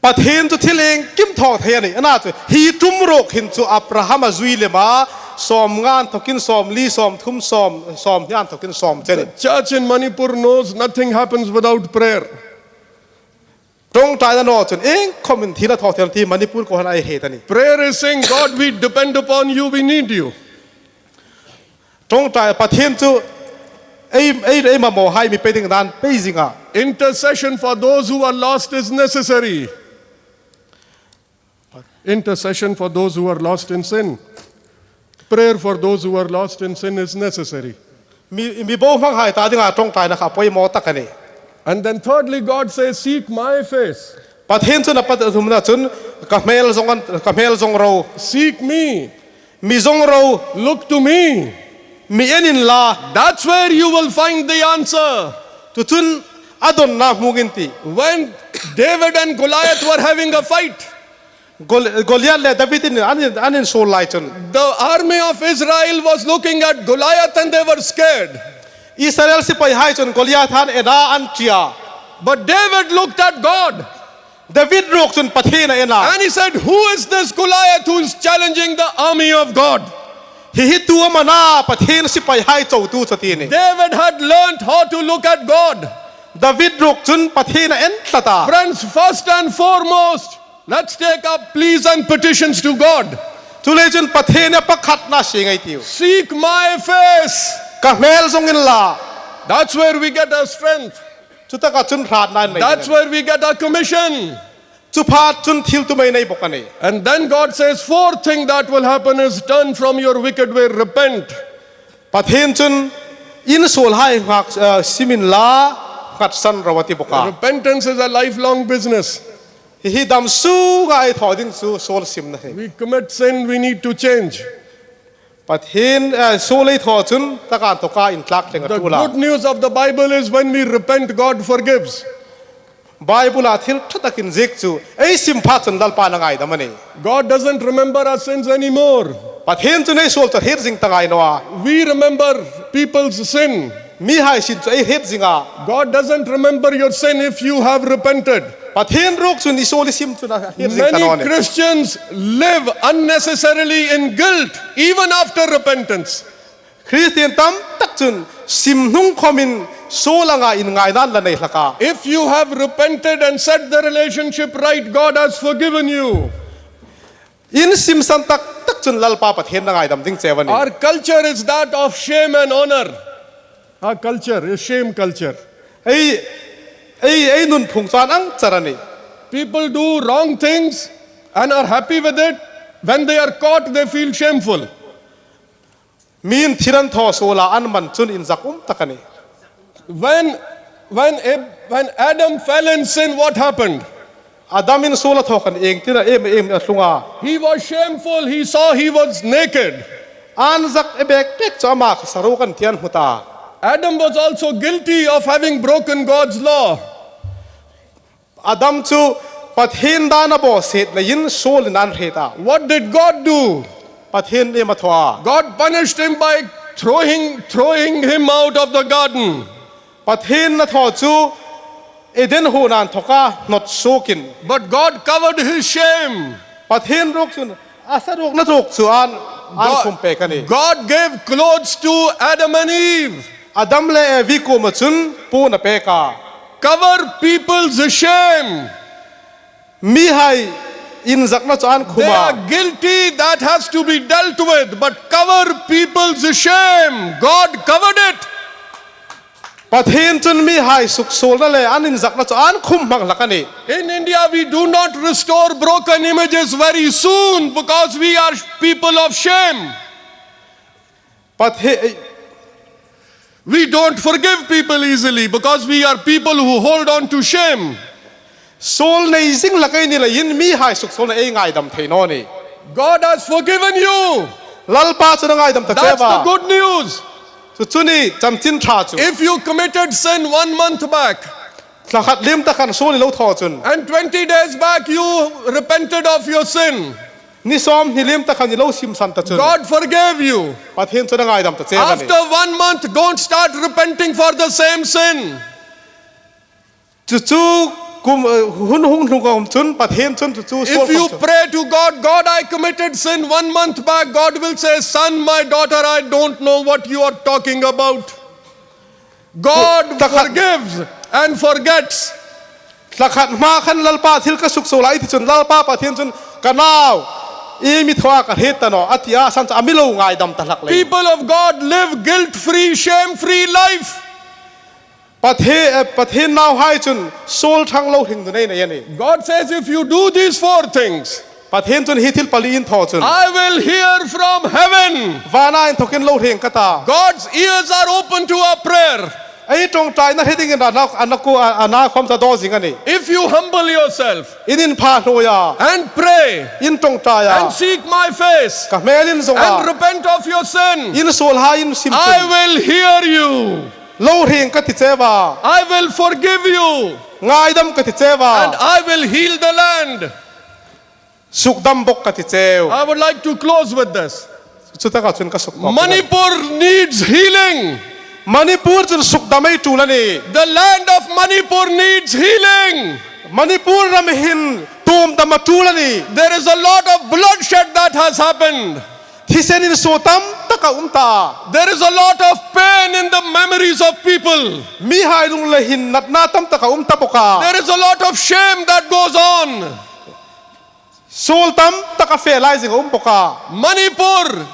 Pathien chu thil iengkim thaw thei a nih. A na chu hi ṭum ruok hin chu Abraham a zui lem a, sawmnga inthokin sawmli, sawmthum, sawm, sawmhni inthokin sawmchen. Church in Manipur knows nothing happens without prayer. Ṭawngṭaina naw chun iengkhawm in thil a thaw thei ti Manipur kohran ei hriet a nih. Prayer is saying, "God, we depend upon you, we need you." Ṭawngṭai Pathien chu ei, ei, ei mamawhai mi pe ding nan pei zing a. Intercession for those who are lost is necessary. Intercession for those who are lost in sin. Prayer for those who are lost in sin is necessary. Mi, mi bohmanghai ta dinga ṭawngṭaina kha poimaw tak a nih. And then thirdly, God says, "Seek my face." Pathien chun a pathumna chun ka hmel zong an, ka hmel zong ro. "Seek me." Mi zong ro. "Look to me." Mi en inla. That's where you will find the answer. Chu chun a dawnna hmung in ti. When David and Goliath were having a fight, Gol- Goliath le David in an, an insuol lai chun, the army of Israel was looking at Goliath and they were scared. Israel sipaihai chun Goliath an en a, an ṭi a. But David looked at God. David ruok chun Pathien a en a. And he said, "Who is this Goliath who is challenging the army of God?" Hi hi tu am a na Pathien sipaihai chotu chu ti a nih. David had learned how to look at God. David ruok chun Pathien a en tlat a. Friends, first and foremost, let's take up pleas and petitions to God. Chuleiin chun Pathien a pakhatna sie ngei ei tiu. "Seek my face." Ka hmel zong inla. That's where we get our strength. Chu taka chun hratna ei nei. That's where we get our commission. Chu pha chun thil tum ei nei bawk a nih. And then God says, fourth thing that will happen is turn from your wicked way, repent. Pathien chun in suolhai nghak, eh, sim inla, nghatsan ro a ti bawk a. Repentance is a lifelong business. Hi hi dam sunga ei thaw ding chu suol simna hi. We commit sin, we need to change. Pathien, eh, suol ei thaw chun taka inthoka intlak tleng a ṭul a. The good news of the Bible is when we repent, God forgives. Bible-a thil ṭha tak inziek chu ei sim pha chun Lalpan a ngaidam a nih. God doesn't remember our sins anymore. Pathien chun ei suol chu a hriet zing ta ngai naw a. We remember people's sin. Mihai sin chu ei hriet zing a. God doesn't remember your sin if you have repented. Pathien ruok chun i suol i sim chun a hriet zing ta naw a nih. Many Christians live unnecessarily in guilt even after repentance. Kristien tam tak chun sim hnung khawmin suol anga inngaina an la nei hlak a. If you have repented and set the relationship right, God has forgiven you. In simsan tak tak chun Lalpa Pathienin a ngaidam ding cheu a nih. Our culture is that of shame and honor. Our culture is shame culture. Ei, ei, ei nunphung chu a ang char a nih. People do wrong things and are happy with it. When they are caught, they feel shameful. Mi'n thil an thaw suola an man chun inzak um tak a nih. When, when Ab-, when Adam fell in sin, what happened? Adamin suol a thaw khan ieng tina em em a tlung a? He was shameful. He saw he was naked. An zak e bek pek chu ama kha saruok a ni ti an hmu ta. Adam was also guilty of having broken God's law. Adam chu Pathien dan a bawsiet leiin suolin an hriet a. What did God do? Pathienin iem a thaw a? God punished him by throwing, throwing him out of the garden. Pathienin a thaw chu Eden huona inthawka hnawt suokin. But God covered his shame. Pathien ruok chun a saruokna ruok chu an, an khum pek a nih. God gave clothes to Adam and Eve. Adam le Evi kuoma chun puon a pek a. Cover people's shame. Mihai inzakna chu an khum a. They are guilty, that has to be dealt with, but cover people's shame. God covered it. Pathien chun mihai suksuolna le an inzakna chu an khum hmang hlak a nih. In India, we do not restore broken images very soon because we are people of shame. Pathie- We don't forgive people easily because we are people who hold on to shame. Suol nei zing hlak ei ni leiin mihai suksuolna ei ngaidam thei naw a nih. God has forgiven you. Lalpa chun a ngaidam ta che a. That's the good news. Chu chu a nih chanchin ṭha chu. If you committed sin one month back, thla khat liem ta khan suol i lo thaw chun. And twenty days back you repented of your sin. Ni sawmhni liem ta khan i lo simsan ta chun. God forgave you. Pathien chun a ngaidam ta che a nih. After one month, don't start repenting for the same sin. Chu chu kum, eh, hun hung tlung khawm chun Pathien chun chu chu suol khawm chun. If you pray to God, "God, I committed sin one month back," God will say, "Son, my daughter, I don't know what you are talking about." God forgives and forgets. Thla khat hma khan Lalpa thil ka suksuol a i ti chun Lalpa Pathien chun, "Ka nau, iem i thaw a ka hriet ta nawh," a ti a, a san chu a mi lo ngaidam ta hlak leiin. People of God live guilt-free, shame-free life. Pathe-, eh, Pathien nauhai chun suol ṭhang lo hringnun ei nei a nih. God says, "If you do these four things, Pathien chun hi thil pali in thaw chun, I will hear from heaven." Vana inthawkin lo hreng ka ta. God's ears are open to our prayer. Ei ṭawngṭaina hre dingin a na, a na ku, a, a na khawm chu a daw zing a nih. If you humble yourself, in inpha hnuoia, and pray, in ṭawngṭai a, and seek my face, ka hmel in zong a, and repent of your sin, in suolhai in sim chun, I will hear you. Lo hreng ka ti che a. I will forgive you. Ngaidam ka ti che a. And I will heal the land. Sukdam bawk ka ti che. I would like to close with this. Chutaka chun ka sukdam. Manipur needs healing. Manipur chun sukdam ei ṭul a nih. The land of Manipur needs healing. Manipur ram hin tuomdam a ṭul a nih. There is a lot of bloodshed that has happened. Thisen insuo tam tak a um ta. There is a lot of pain in the memories of people. Mihai lungrila hin natna tam tak a um ta bawk a. There is a lot of shame that goes on. Suol tam tak a fe lai zing a um bawk a. Manipur,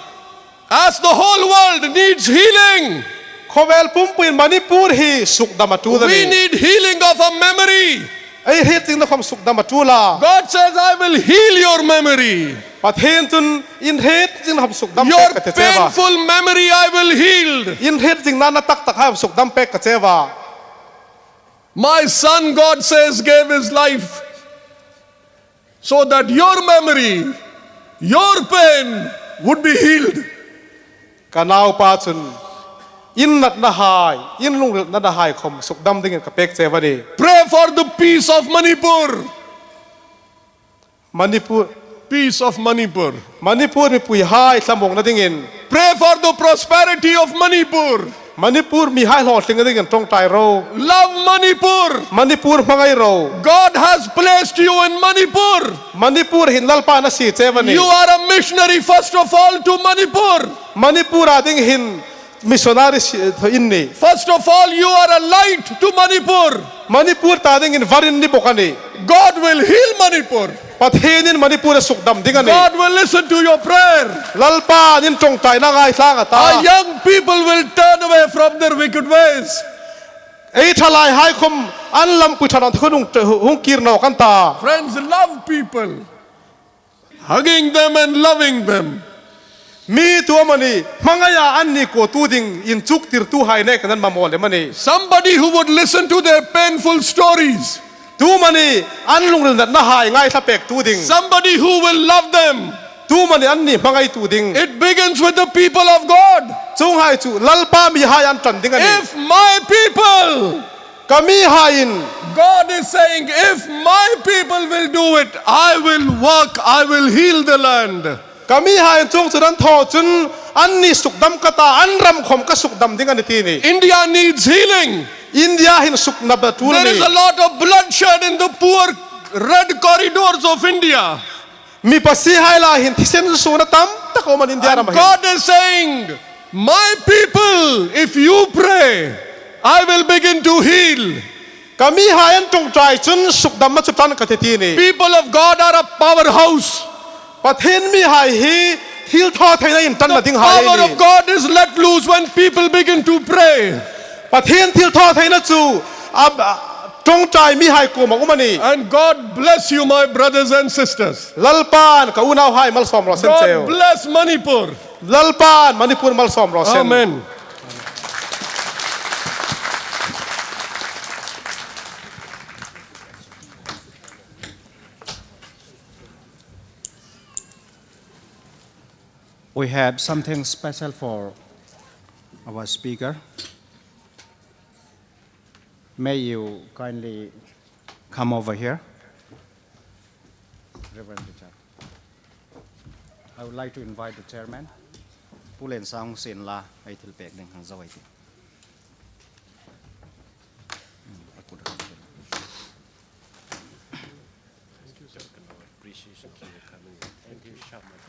as the whole world, needs healing. Khawvel pumpuiin Manipur hi sukdam a ṭul a nih. We need healing of a memory. Ei hriet zingna khawm sukdam a ṭul a. God says, "I will heal your memory." Pathien chun in hriet zingna khawm sukdam pek ka ti che a. Your painful memory I will heal. In hriet zingna na tak tak hai sukdam pek ka che a. My son, God says, gave his life so that your memory, your pain would be healed. Ka naupa chun in natnahai, in lungrilnahai khawm sukdam dingin ka pek che a nih. Pray for the peace of Manipur. Manipur. Peace of Manipur. Manipur mipuihai thlamuongna dingin. Pray for the prosperity of Manipur. Manipur mihai hlawtlingna dingin ṭawngṭai ro. Love Manipur. Manipur hmangai ro. God has placed you in Manipur. Manipur hin Lalpan a sie che a nih. You are a missionary, first of all, to Manipur. Manipur a ding hin missionary si-, in nih. First of all, you are a light to Manipur. Manipur ta dingin var in ni bawk a nih. God will heal Manipur. Pathienin Manipur a sukdam ding a nih. God will listen to your prayer. Lalpan in ṭawngṭaina ngaithla a ta. Our young people will turn away from their wicked ways. Ei thalaihai khawm an lampui ṭha naw khawm hung, hung kir nawk an ta. Friends, love people. Hugging them and loving them. Mi tu amanih, hmangaia an ni kuotu ding inchuktirtuhai nekin an mamaw lem a nih. Somebody who would listen to their painful stories. Tu amanih, an lungril natnahai ngaithla pektu ding. Somebody who will love them. Chu amani anni hmangaitu ding. It begins with the people of God. Chuonghai chu Lalpa mihai an ṭan ding a nih. If my people, ka mihaiin, God is saying, if my people will do it, I will work, I will heal the land. Ka mihaiin chuong chu an thaw chun anni sukdam ka ta, an ram khawm ka sukdam ding a nih ti a nih. India needs healing. India hin sukdamna ṭul a nih. There is a lot of bloodshed in the poor red corridors of India. Mi pasiehai lai hin thisen suokna tam tak a um a nih India ram hin. And God is saying, my people, if you pray, I will begin to heal. Ka mihai an ṭawngṭai chun sukdamna chu ṭan ka tih ti a nih. People of God are a powerhouse. Pathien mihai hi thilthawtheina inṭanna dinghai an nih. The power of God is let loose when people begin to pray. Pathien thilthawtheina chu a, a, ṭawngṭai mihai kuomah a um a nih. And God bless you, my brothers and sisters. Lalpan ka unauhai malsawm raw se cheu. God bless Manipur. Lalpan Manipur malsawm raw se. Amen. We have something special for our speaker. May you kindly come over here, Reverend Richard. I would like to invite the chairman, Pu Lensang Sinla, ei thil pek ding hang zo ei tih. Thank you so much. Thank you so much.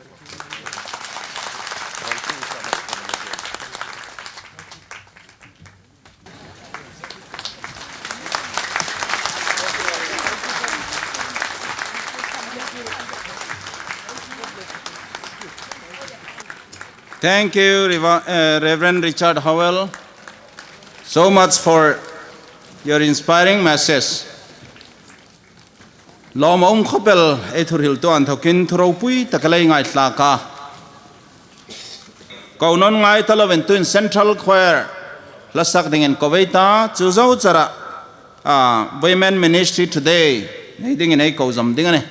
Thank you, Reva-, uh, Reverend Richard Howell, so much for your inspiring message. Lawm a um khawp el ei thuhriltu inthokin thu ropui tak a lei ngaithlak a. Ko nawn ngai ta lovin tuin Central Choir hla sak dingin ko vei ta, chu zo chara, ah, Women Ministry Today nei dingin ei ko zom ding a nih.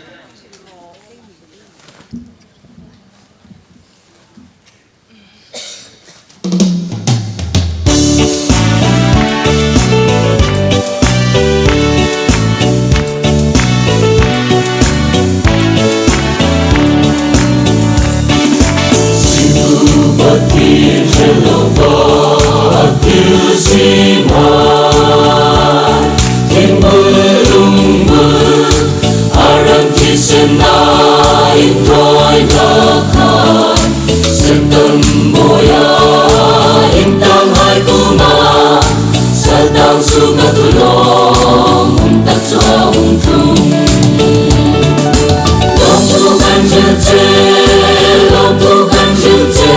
Satan boya, intang hai kuma, Satan suka tulong, tak chua untung. Lawmthu kan hril che, lawmthu kan hril che,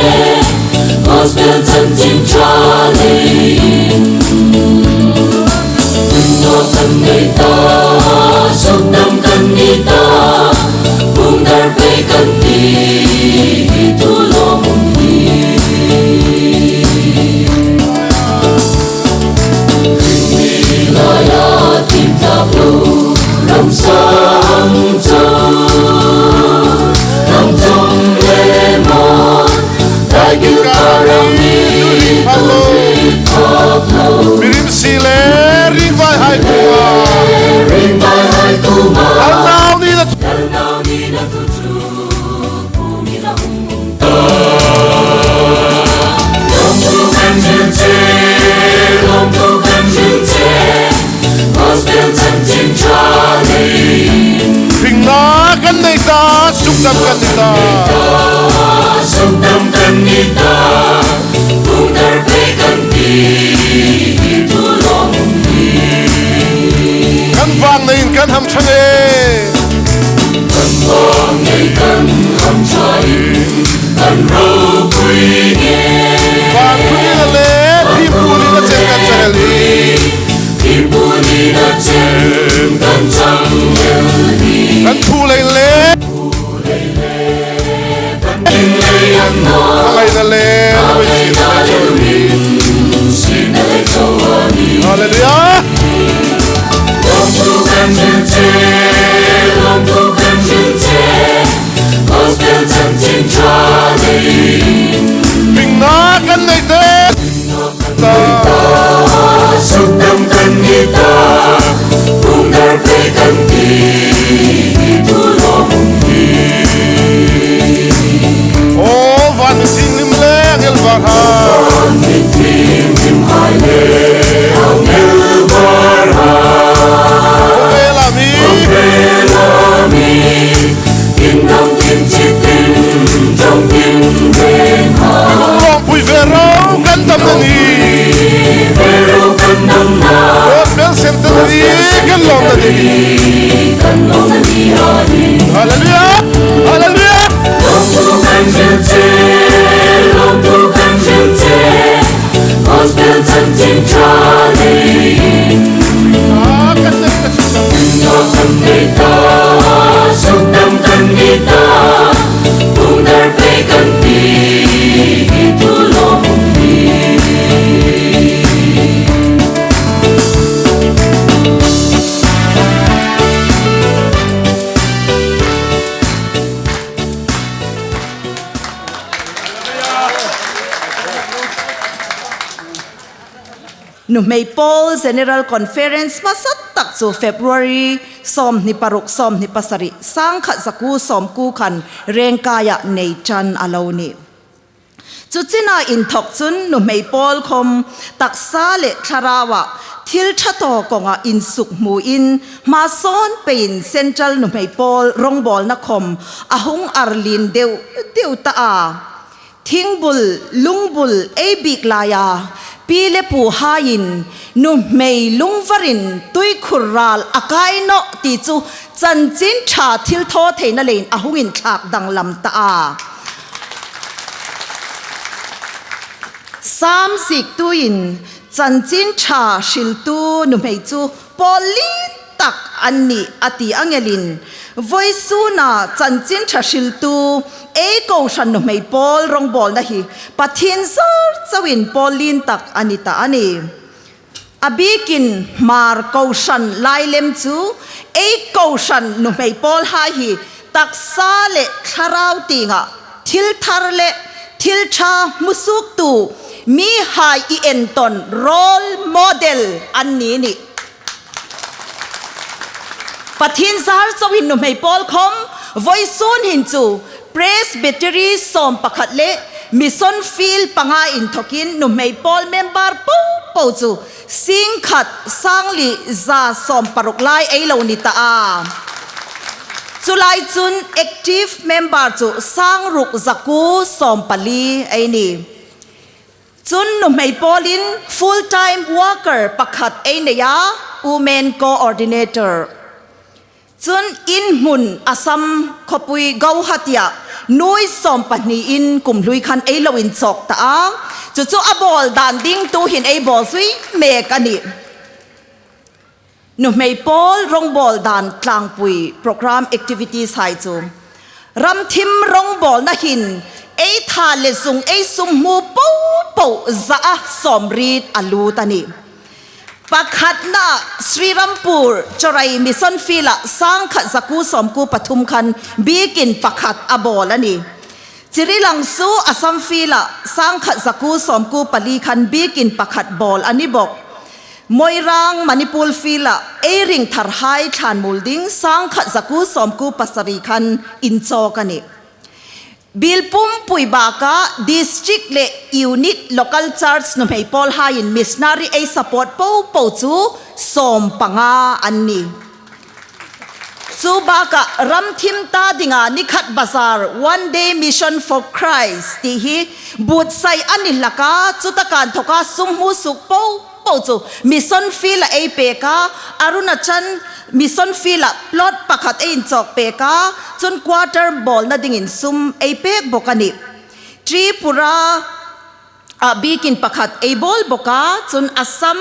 Gospel chanchin ṭha leiin. Ringna kan nei ta, sukdam kan ni ta, hung dar pei kan ti, hi thu lawmum hi. Ringni laia tin tak lo, ram sang chau, ram chau le maw, Dai gil ka ram ni, mi rim si le ringvai hai kuoma. Ringvai hai kuoma. Dal nau ni na. Dal nau ni na tu chu, pu mi na hung ta. Lawmthu kan hril che, lawmthu kan hril che. Gospel chanchin ṭha leiin. Ringna kan nei ta, sukdam kan ni ta. Sukdam kan ni ta, hung dar pei kan ti, hi thu lawmum hi. Kan vang neiin kan hamṭha e. Kan vang neiin kan hamṭha e. Kan ropui e. Vangthu nina le, thiempu nina chen kan chang el hi. Thiempu nina chen kan chang el hi. Kan thu lei le. Kan lei an naw. Ka ngaina le, ka ngaina le. Hallelujah. Lawmthu kan hril che, lawmthu kan hril che. Gospel chanchin Nuhmei Pawl General Conference hmasa tak chu February sawmhni paruk, sawmhni pasari, sangkhat zakuo sawmkuo khan Rengkaia nei ṭan a lo nih. Chu china inthawk chun nuhmei pawl khawm taksa le thlaraua thil ṭha thaw kawnga insuk hmuin hmasawn peiin Central Nuhmei Pawl rawngbawlna khawm a hung arlin deu deu ta a. Thingbul, lungbul ei bik laia pi le puhaiin nuhmei lungvarin tuikhur ral a kai nawh ti chu chanchin ṭha thil thaw theina leiin a hung inthlak danglam ta a. Sam ziektuin chanchin ṭha hriltu nuhmei chu pawl lien tak an nih a ti ang elin, vawisuna chanchin ṭha hriltu ei kohran nuhmei pawl rawngbawlna hi Pathien zar chauin pawl lien tak a ni ta a nih. A bikin Hmar kohran lai lem chu ei kohran nuhmei pawlhai hi taksa le thlarau tienga thil thar le thil ṭha hmusuoktu mihai i entawn role model an ni nih. Pathien zar chauin nuhmei pawl khawm vawisun hin chu Presbytery sawm pakhat le Mission Field panga inthawkin nuhmei pawl member popo chu singkhat sangli za sawm paruk lai ei lo ni ta a. Chu lai chun active member chu sangruk zakuo sawm pali ei ni. Chun nuhmei pawlin full time worker pakhat ei nei a, women coordinator. Chun in hmun Assam khawpui Guwahati-a nuoi sawm pahni in kum hlui khan ei lo inchawk ta a. Chu chu a bawl dan ding tuhin ei bawl zui mek a nih. Nuhmei pawl rawngbawl dan tlangpui program activities hai chu ramthim rawngbawlna hin ei tha le zung ei sum hmu popo za a sawmriet a lut a nih. Pakhatna Srirampur Chawrai Mission Field-a sangkhat zakuo sawmkuo pathum khan biekin pakhat a bawl a nih. Chirilang su Assam Field-a sangkhat zakuo sawmkuo pali khan biekin pakhat bawl a ni bawk. Moirang Manipur Field-a ei ring tharhai thlangmuol ding sangkhat zakuo sawmkuo pasari khan inchawk a nih. Biel pumpui baka district le unit local church nuhmei pawlhaiin missionary ei support popo chu sawm panga an nih. Chu baka ramthim ta dinga ni khat bazar One Day Mission for Christ ti hi buotsai a ni hlak a, chu taka inthoka sum hmusuok popo chu Mission Field-a ei pek a, Arunachal Mission Field-a plot pakhat ei inchawk pek a, chun quarter bawlna dingin sum ei pek bawk a nih. Tripura-a biekin pakhat ei bawl bawk a, chun Assam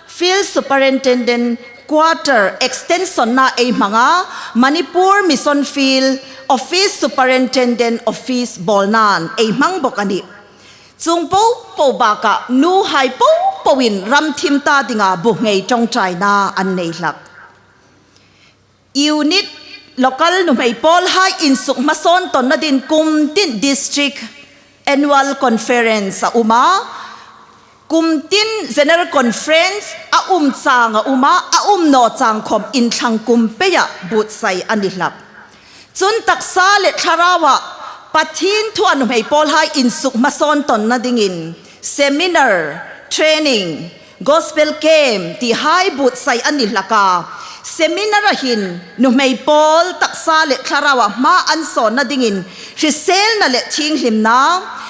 Field Superintendent Quarter extension-na ei hmang a, Manipur Mission Field Office Superintendent Office bawlnain ei hmang bawk a nih. Chuong popo baka nuhai popoin ramthim ta dinga bu nghei ṭawngṭaina an nei hlak. Unit local nuhmei pawlhai insuk hmasawn tawnna dingin kum tin district annual conference a um a, kum tin general conference a um chang a um a, a um naw chang khawm inthlang kum peia buotsai a ni hlak. Chun taksa le thlaraua Pathien thua nuhmei pawlhai insuk hmasawn tawnna dingin seminar, training, gospel camp tihai buotsai a ni hlak a. Seminar-a hin nuhmei pawl taksa le thlaraua hma an sawnna dingin hriselna le thienghlimna,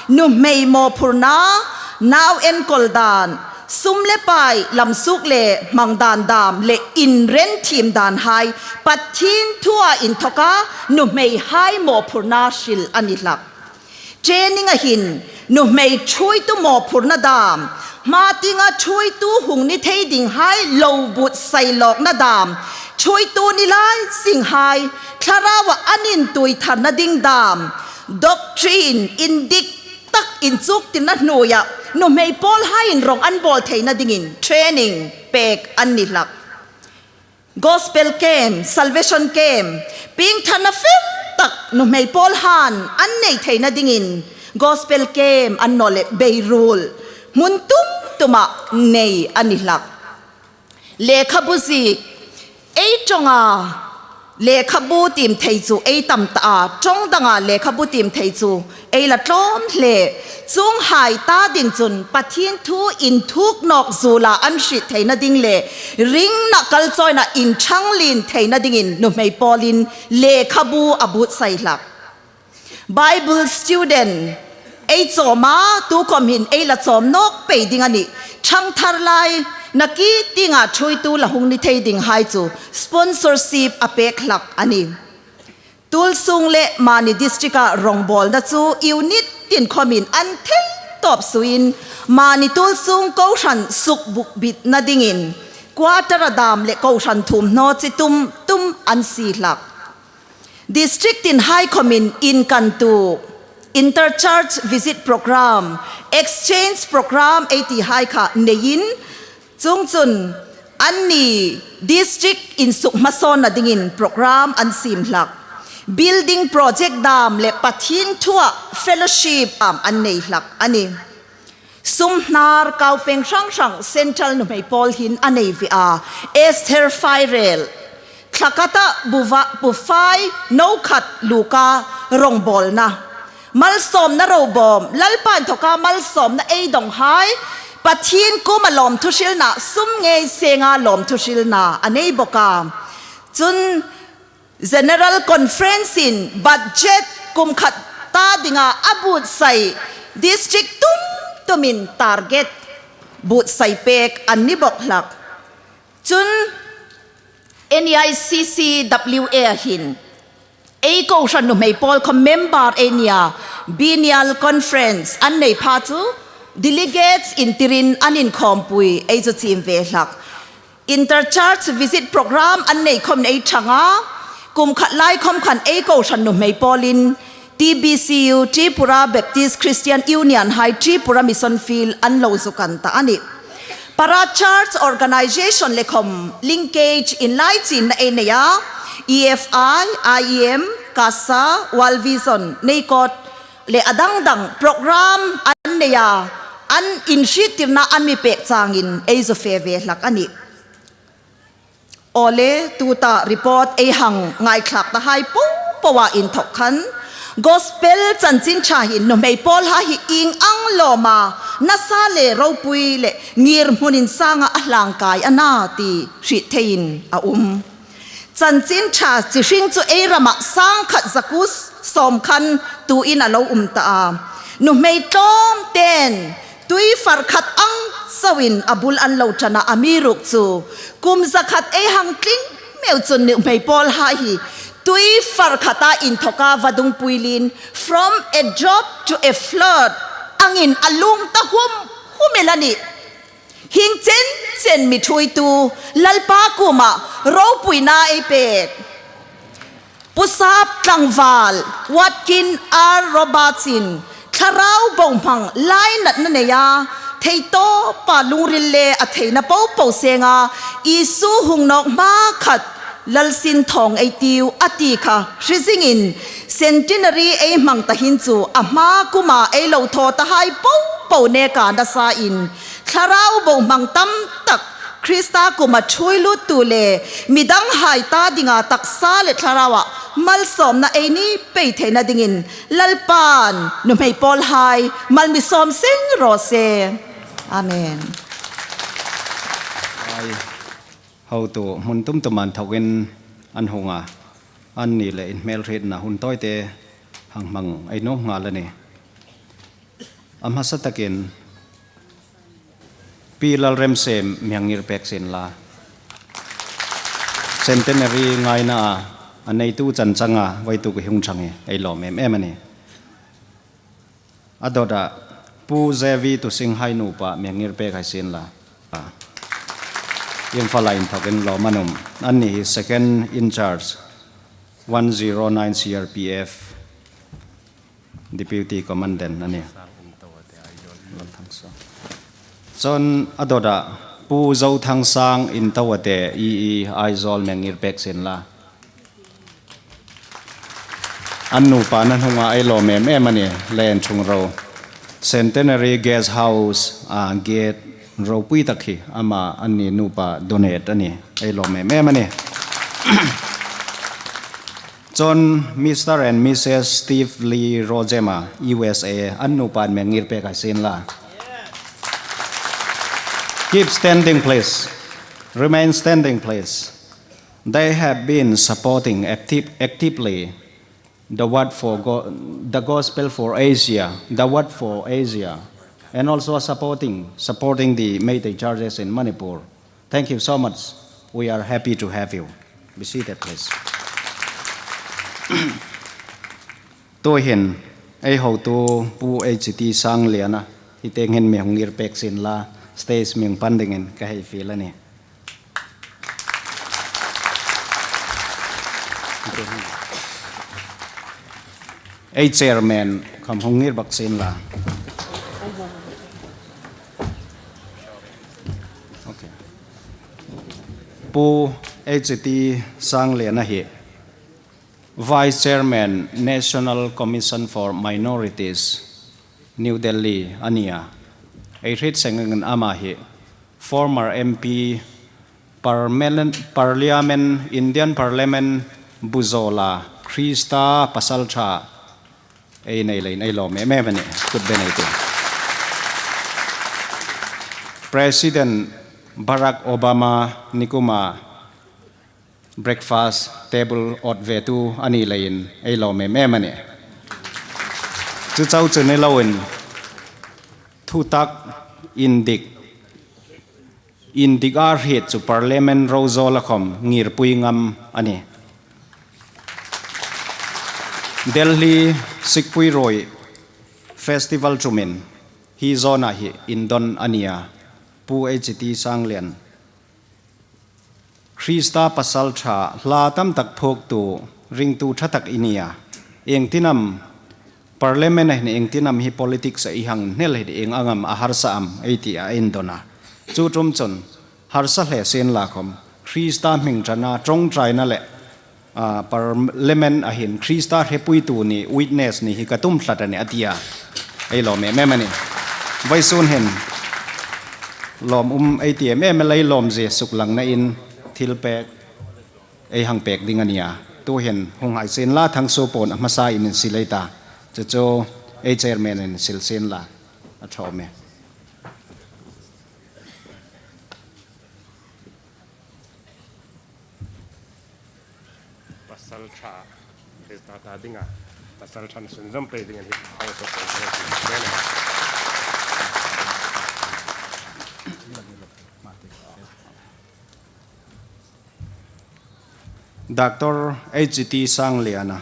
nuhmei mawphurna, nau enkawl dan, sum le pai lamsuok le hmang dan dam le inrenthiem danhai Pathien thua inthoka nuhmeihai mawphurna hril a ni hlak. Training-a hin nuhmei ṭhuoitu mawphurna dam, hma tienga ṭhuoitu hung ni thei dinghai lo buotsai lawkna dam, ṭhuoitu ni lai zinghai thlaraua an intuitharna ding dam, doctrine indik tak inchuktirna hnuoia nuhmei pawlhaiin rawng an bawl theina dingin training pek an ni hlak. Gospel camp, salvation camp, piengthar fel tak nuhmei pawlhaiin an nei theina dingin gospel camp annawleh beiruol hmun tum tuma nei a ni hlak. Lekhabu ziek, ei ṭawnga lekhabu tiem thei chu ei tam ta a, ṭawng danga lekhabu tiem thei chu ei la tlawm hle. Chuonghai ta ding chun Pathien thu inthuk nawk zuola an hriet theina ding le ringna kalchawina inṭhang lien theina dingin nuhmei pawlin lekhabu a buotsai hlak. Bible student ei chawm a, tukhawm hin ei la chawm nawk pei ding a nih. Ṭhangthar lai nakie tienga ṭhuoitu la hung ni thei dinghai chu sponsorship a pek hlak a nih. Tuolsung le Mani district-a rawngbawlna chu unit tin khawmin an thei tawp suoin Mani Tuolsung kohran sukbukthlakna dingin quarter-a dam le kohran thuomhnaw chi tum tum an sie hlak. District tinhai khawmin inkantu, inter-church visit program, exchange program ei tihai kha neiin, chuongchun anni district insuk hmasawnna dingin program an siem hlak. Building project dam le Pathien thua fellowship dam an nei hlak a nih. Sumhnar kaupeng hrang hrang Central nuhmei pawl hin a nei ve a, Esther Fairel, Thlakata buva, bufai no khat luka rawngbawlna. Malsawmna robawm, Lalpa inthoka malsawmna ei donghai, Pathien kuoma lawmthu hrilna, sum ngei senga lawmthu hrilna a nei bawk a. Chun General Conference-in budget kum khat ta dinga a buotsai district tum tumin target buotsai pek an ni bawk hlak. Chun N E I C C W A hin ei kohran nuhmei pawl kha member ei ni a, biennial conference an nei pha chu delegates intirin an inkhawmpui ei chu chim ve hlak. Inter-church visit program an nei khawm ei ṭhang a, kum khat lai khawm khan ei kohran nuhmei pawlin T B C U, Tripura Baptist Christian Union hai Tripura Mission Field an lo zuk an ta a nih. Para-church organization le khawm linkage inlai chinna ei nei a, E F I, I E M, CASA, World Vision, NEICOT le a dang dang program an nei a, an inhriettirna an mi pek changin ei zu fe ve hlak a nih. Awle, tuta report ei hang ngaithlak tahai popoa inthok khan, Gospel chanchin ṭha hin nuhmei pawlhai hi ieng ang lawma nasa le ropui le ngirhmun insanga a hlangkai a na ti hriet theiin a um. Chanchin ṭha chi hring chu ei rama sang khat zakuo sawm khan tuin a lo um ta a. Nuhmei tlawmten tuifar khat ang chauin a bul an lo ṭan a, amiruokchu kum za khat ei hang tling meu chun nuhmei pawlhai hi tuifar khata inthoka vadung puilin, from a drop to a flood angin a lung ta hum hum el a nih. Hieng chen chen mi ṭhuoitu Lalpa kuoma ropuina ei pek. Pu Sap tlangval Watkin R Roberts-in thlarau bohmang lainatna nei a, theitawpa lungril le a theina popo senga Isu hung nawk hma khat Lalsinthawng ei tiu a ti kha hre zingin, centenary ei hmang ta hin chu a hma kuoma ei lo thaw tahai popo neka nasain thlarau bohmang tam tak Krista kuoma ṭhuoi luttu le midanghai ta dinga taksa le thlaraua malsawmna ei ni pei theina dingin Lalpan nuhmei pawlhai mal mi sawm seng raw se. Amen. Ai, hotu hmun tum tuma inthokin an hung a, anni le inhmelhrietna hun tawite hang hmang ei nuom nghal a nih. A hmasa takin Pi Lalremsiem mi hang ngir pek sien la. Centenary ngaina a, a neitu chan changa vawituk hi hung ṭhang hi ei lawm em em a nih. A dawta Pu J V Tusinghai nupa mi hang ngir pek hai sien la. Imphal-a inthokin lawm an um. Anni hi second in charge one zero nine C R P F. Deputy Commandant a nih. Chun a dawta Pu Zothangsang Intoate, E E, Aizawl, mi hang ngir pek sien la. An nupa nan hunga ei lawm em em a nih, le an ṭhung ro. Centenary Guest House, ah, gate, ropui tak hi ama an ni nupa donate a nih. Ei lawm em em a nih. Chun Mister and Missus Steve Lee Rojema, U S A, an nupa an mi ngir pek hai sien la. Keep standing, please. Remain standing, please. They have been supporting active, actively the Word for Go-, the Gospel for Asia, the Word for Asia, and also supporting, supporting the Meitei churches in Manipur. Thank you so much. We are happy to have you. Be seated, please. Tuhin, ei hotu Pu H T Sangliana, hi tieng hin mi hung ngir pek sien la, stage mi hung pan dingin ka hei fiel a nih. Ei chairman khom hung ngir bak sien la. Okay. Pu H T Sangliana hi Vice Chairman, National Commission for Minorities, New Delhi a nih a. Ei hriet sengin ama hi former M P, Parliament, Parliament, Indian Parliament bu zawla Krista pasalṭha ei nei leiin ei lawm em em a nih. Kut be nei ti. President Barack Obama nikuma breakfast table awt ve tu a ni leiin ei lawm em em a nih. Chu chau chu ni loin thutak indik, indik a hriet chu Parliament rorêl a khom ngirpui ngam a nih. Delhi Sikpui Ruoi Festival ṭumin hi zawna hi indon a nih a. Pu H T Sanglian, Krista pasalṭha hla tam tak phuoktu ringtu ṭha tak i ni a. Iengtin am Parliament-a hin iengtin am hi politics-a i hang hnel hi ieng ang am a harsa am ei ti a indon a. Chu ṭum chun harsa hle sien la khom Krista hming ṭhana ṭawngṭaina le, a, Parliament-a hin Krista hrepuitu ni witness ni hi ka tum tlat a nih a ti a. Ei lawm em em a nih. Vawisun hin lawmum ei ti em em a, lei lawmzie suklangnain thilpek ei hang pek ding a nih a. Tuhin hung hai sien la, Thangsuo puon a hmasain insil ei ta. Chu chu ei chairman-in insil sien la. A ṭha awm e. Pasalṭha, Krista ta dinga pasalṭha sunzawm pei dingin hi Thangsuo puon. Doctor H T Sangliana,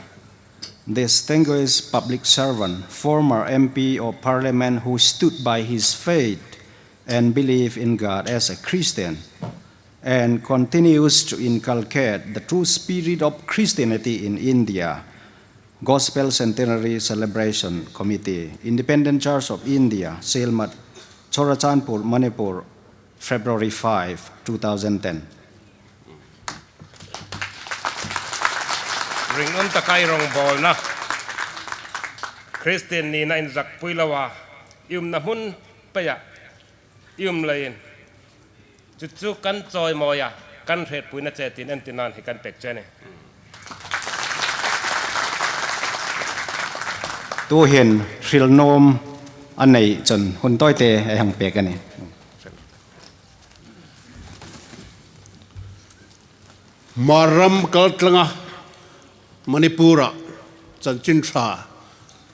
distinguished public servant, former M P of Parliament who stood by his faith and belief in God as a Christian, and continues to inculcate the true spirit of Christianity in India. Gospel Centenary Celebration Committee, Independent Church of India, Sielmat, Churachandpur, Manipur, February five, two thousand ten. Ringum taka i rongbawlna, Kristien nina inzakpui loa i umna hmun peia i um leiin, chu chu kan chawimawi a, kan hrepuina che tiin en tinan hi kan pek che a nih. Tuhin hril nuom a nei chun hun tawite ei hang pek a nih. Hmar ram kaltlanga Manipur-a chanchin ṭha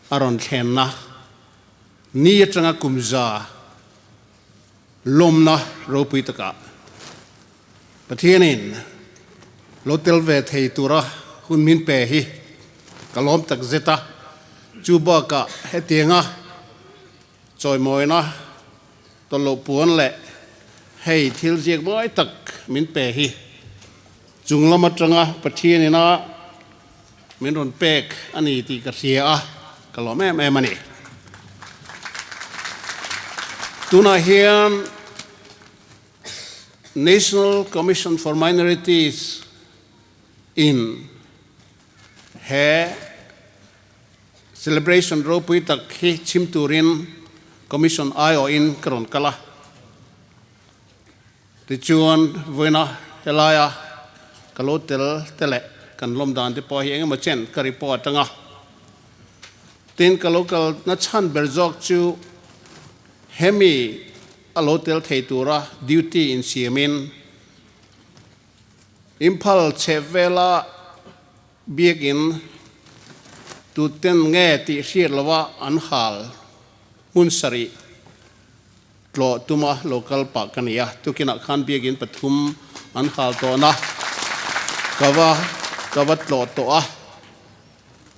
a rawn thlenna ni atanga kum za lawmna ropui taka Pathienin lo tel ve thei tura hun min pe hi ka lawm tak zet a, chu bakah hetianga chawimawina, tawlhlo puon le hei thil ziek mawi tak min pe hi chunglam atanga Pathienin a min rawn pek a ni tih ka hria a, ka lawm em em a ni. Tunah hian National Commission for Minorities in he celebration ropui tak hi chhim turin commission aiawhin ka rawn kal a. Tichuan, vawiina helaia ka lo tel te le kan lawm dan te pawh hi engemaw chen ka report ang a. Tin, ka lo kalna chhan ber zawk chu hemi a lo tel thei tura duty insiamin Imphal chhep vela biakin tuten nge tih hriet lova an hal hmun sarih tlawh tuma local park ka ni a, tukina khan biakin pathum an hal tawh a, ka va, ka va tlawh tawh a.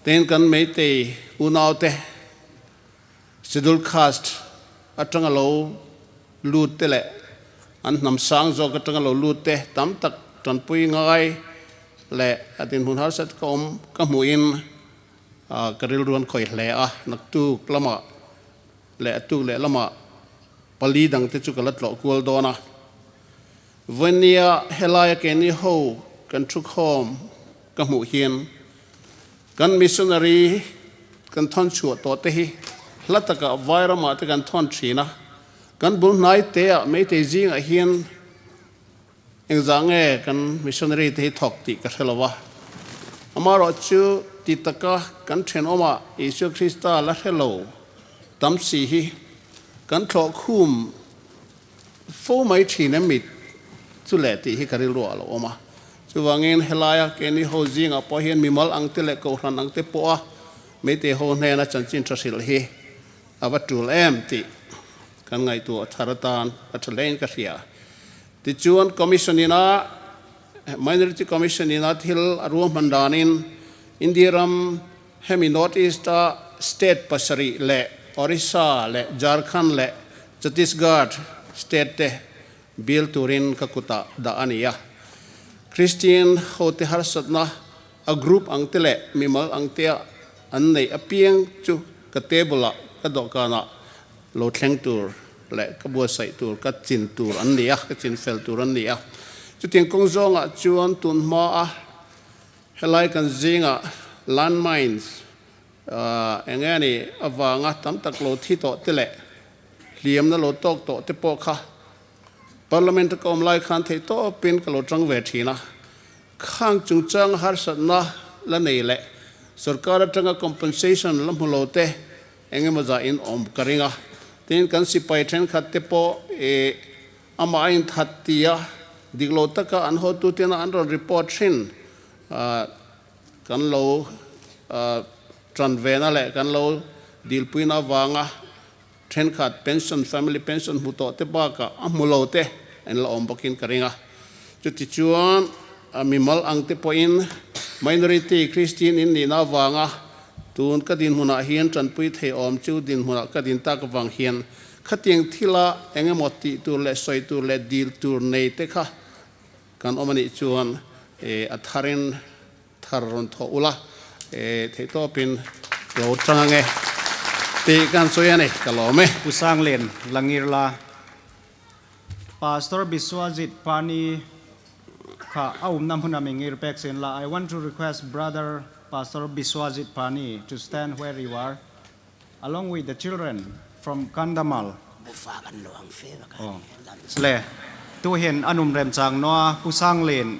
Tin, kan Meitei unaute Scheduled Caste atanga lo lut te le an hnam sang zawk atanga lo lut te tam tak ṭanpui ngai le a dinhmun harsat ka um ka hmuin, a, ka rilruah an khoi hle a, naktuk lama le a tuk le lama pali dang te chu ka la tlawh kual dawn a. Vawiina helaia keini ho kan thukhawm ka hmuh hin, kan missionary kan thawn chhuah tawh te hi hla taka Vairama te kan thawn ṭhin a, kan bul hnai te a Meitei zinga hin engzah nge kan missionary te hi thawk tih ka hre lo va. Amarawh chu ti taka kan ṭhenawma Isua Krista la hre lo tam si hi kan tlawh khum fo mai ṭhin em mit chu le tih hi ka rilruah a lo awm a. Chuvangin helaia keini ho zinga pawh hian mimal ang te le kohran ang te pawha Meitei ho hnena chanchin ṭha hrilh hi a va tul em tih kan ngaihtuah a thar atan a ṭha leiin ka hria. Tichuan commission ina, Minority Commission ina thil a ruahman danin India ram hemi North East a state pasarih le Orissa le Jharkhand le Chhattisgarh state te bial turin ka kuta dah a ni a. Christian ho te harsatna a group ang te le mimal ang te a an nei apiang chu ka table-a ka dawhkana lo thleng tur le ka buatsaih tur, ka chin tur an ni a, ka chin fel tur an ni a. Chutiang kawng zawnga chuan tun hmaa helai kan zinga landmines, ah, eng nge ni avanga tam tak lo thi tawh te le hliamna lo tawk tawh te pawh kha Parliament-a ka awm lai khan thei tawpin ka lo ṭang ve ṭhin a. Khang chungchang harsatna la nei le sorkar atanga compensation la hmu lo te engemaw zain awm ka ring a. Tin, kan sipai ṭhenkhat te pawh, e, ama a inthat tia dik lo taka an hotu tina an rawn report ṭhin, ah, kan lo, ah, ṭan vena le kan lo dilpuina vanga ṭhenkhat pension, family pension hmu tawh te bakah a hmu lo te an la awm bawkin ka ring a. Chutichuan, a, mimal ang te pawhin minority Christian in nihna avanga tun ka dinhmunah hian ṭanpui thei awm chu dinhmunah ka din tak avang hian khatiang thila engemaw tih tur le sawi tur le dil tur nei te kha kan awm a nih chuan, e, a tharin thar rawn thawh ula, e, thei tawpin lo ṭang ang e tih kan sawi a ni, ka lawm e. Pu Sanglien, la ngir la. Pastor Biswajit Pani kha a umna hmuna mi ngir pek sin la. I want to request Brother Pastor Biswajit Pani to stand where you are, along with the children from Kandhamal. Bufa kan lo ang fe bak a. Oh. Le, tuhin an um remchang naw a, Pu Sanglien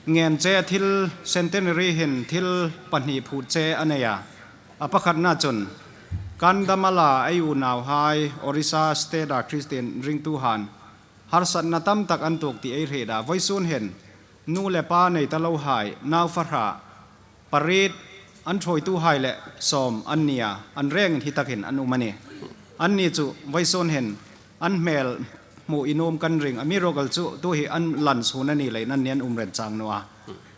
ngen che a thil centenary hin thil pahnih phut che a nei a. A pakhatna chun, Kandhamal-a ei unauhai Orissa state-a Christian ringtuhan harsatna tam tak an tuok tih ei hriet a, vawisun hin nu le pa nei ta lohai, nau fahra pariet an ṭhuoituhai le sawm an ni a, an rengin hi takin an um a ni. Anni chu vawisun hin an hmel hmuh i nuom kan ring, amiruokchu tu hi an lan sun a ni leiin anni an um remchang naw a.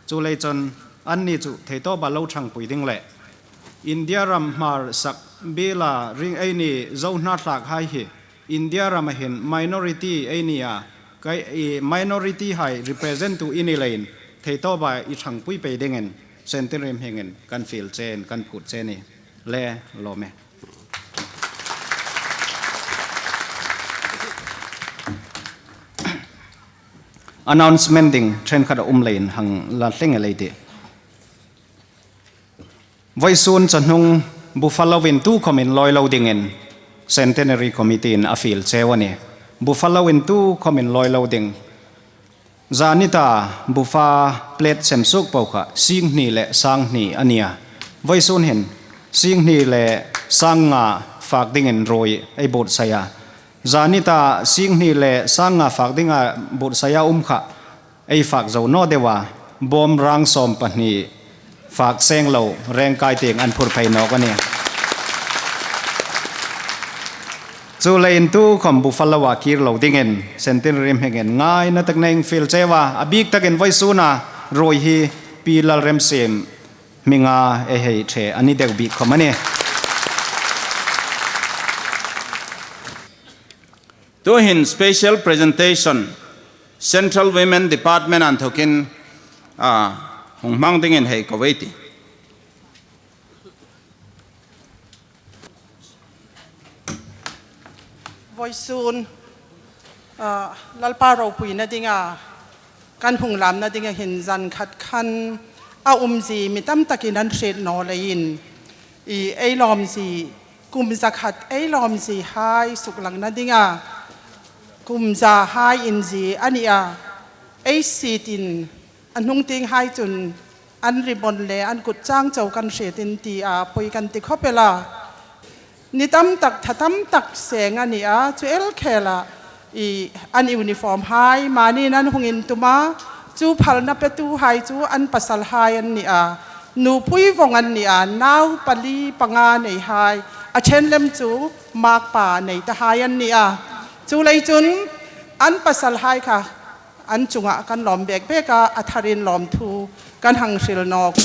Chu lei chun anni chu thei tawpa lo ṭhangpui ding le India ram hmar sak biela ring ei ni zo hnathlakhai hi India rama hin minority ei ni a, kei, i, minority hai represent tu i ni leiin thei tawpa i ṭhangpui pei dingin centenary hmingin kan fiel che, kan phut che a ni. Le, lawm e. Announcement ding ṭhenkhat a um leiin hang la thleng el ei tih. Vawisun chawhnung bufa lovin tukhawmin lawi lo dingin Centenary Committee-in a fiel cheu a ni. Buffalo in tu khawmin lawi lo ding. Zani ta bufa plate sem suok po kha singhni le sanghni a nia. Vawisun hin singhni le sangnga fak dingin ruoi ei buotsai a. Zani ta singhni le sangnga fak dinga buotsaia um kha ei fak zo naw deu a, bawm rang sawm pahni fak seng lo rengkai tieng an phur phei nawk a nih. Chuleiin tu khawm Buffalo-a kir lo dingin Centenary hmingin ngaina tak nei fiel cheu a, a bik takin vawisuna ruoi hi Pi Lalremsiem hminga ei hei ṭhe a ni deu bik khawm a nih. Tuhin special presentation Central Women Department anthokin, a, hung hmang dingin hei ko ei tih. Vawisun, a, Lalpa ropuina dinga kan hung lamna dinga hin zan khat khan a umzie mi tam takin an hriet naw leiin, i, ei lawmzie, kum za khat ei lawmzie hai suklangna dinga kum za hai inzie a nih a. Ei sietin a hnung tieng hai chun an ribbon le an kut chang chau kan hrietin ti a poi kan ti khawp el a. Ni tam tak, tha tam tak seng a nih a, chu el khela, i, an uniform hai manin an hung intum a, chu phalna petu hai chu an pasal hai an nih a, nupui vawng an nih a, nau pali panga nei hai, a ṭhen lem chu makpa nei ta hai an nih a. Chuleiin chun an pasal hai kha an chunga kan lawm bek bek a, a tharin lawmthu kan hang hril nawk.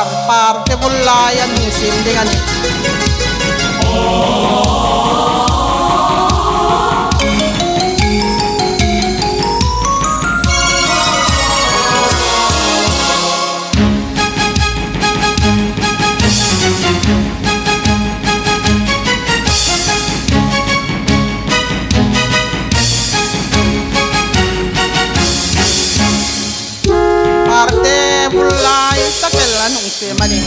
Parte bul lai an hung siem ding a nih. Parte bul lai tak el an hung siem a nih.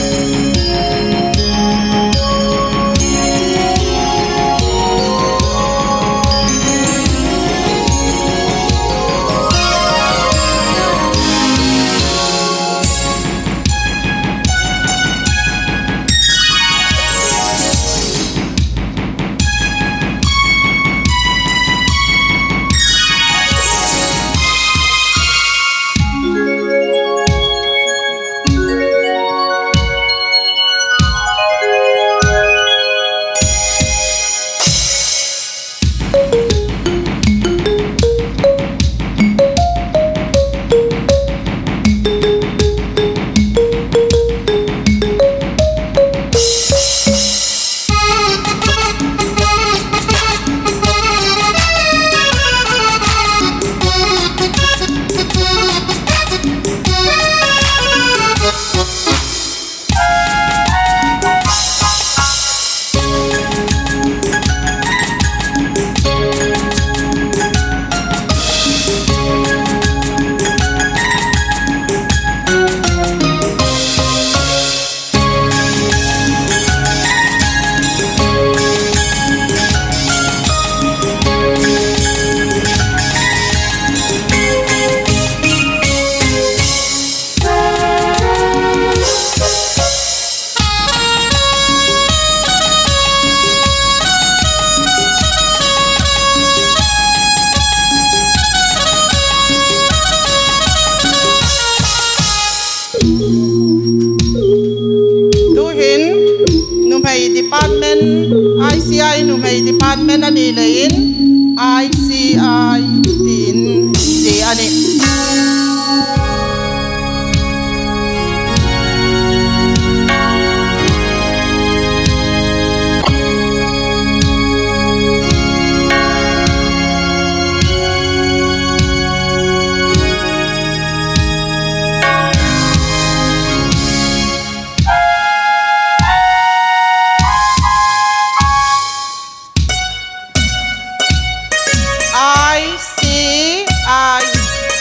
Tuhin, nuhmei department, I C I nuhmei department a ni leiin, I C I tiin inzie a nih. I C I.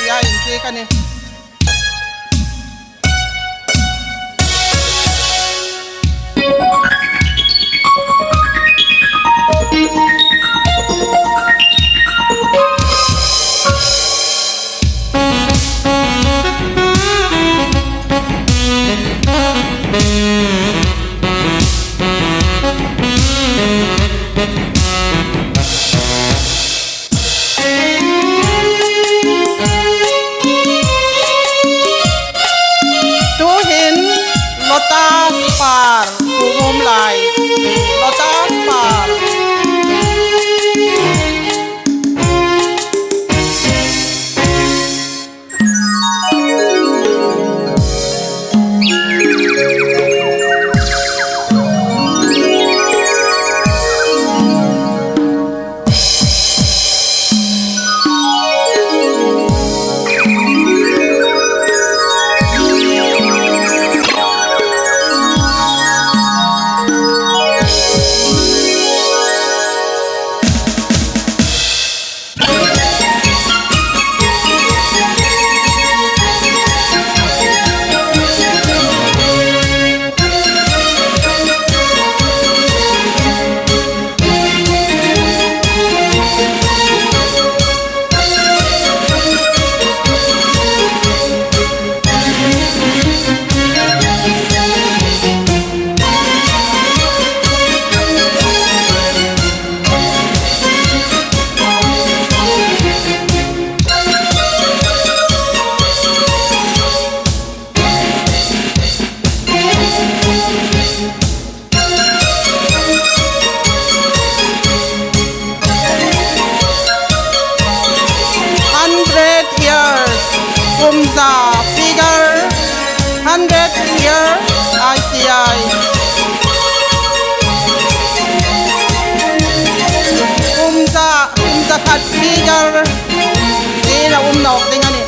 Zero um nawk ding a nih.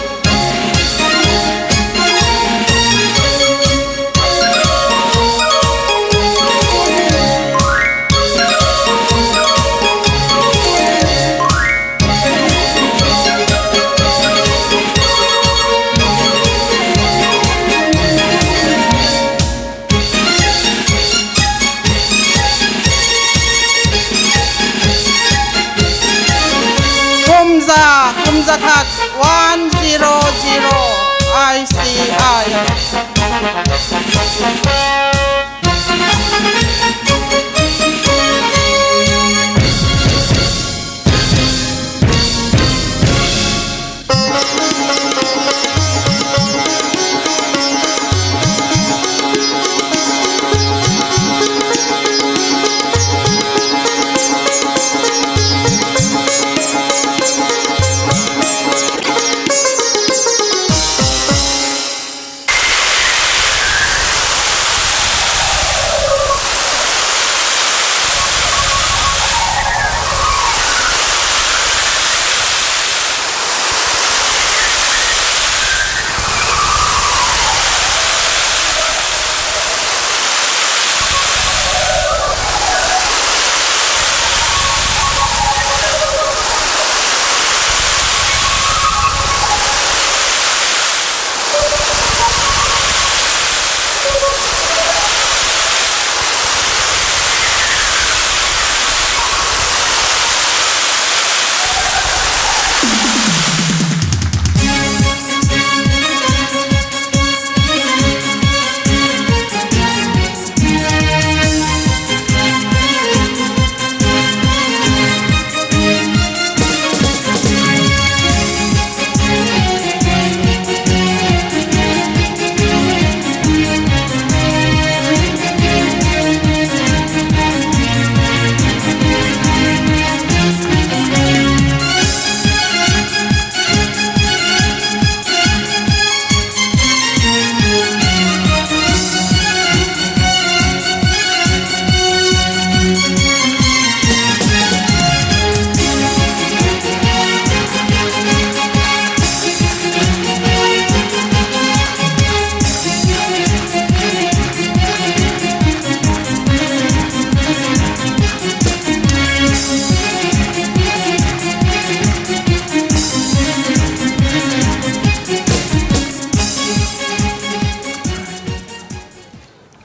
Kumza, kumza khat, one zero zero, I C I.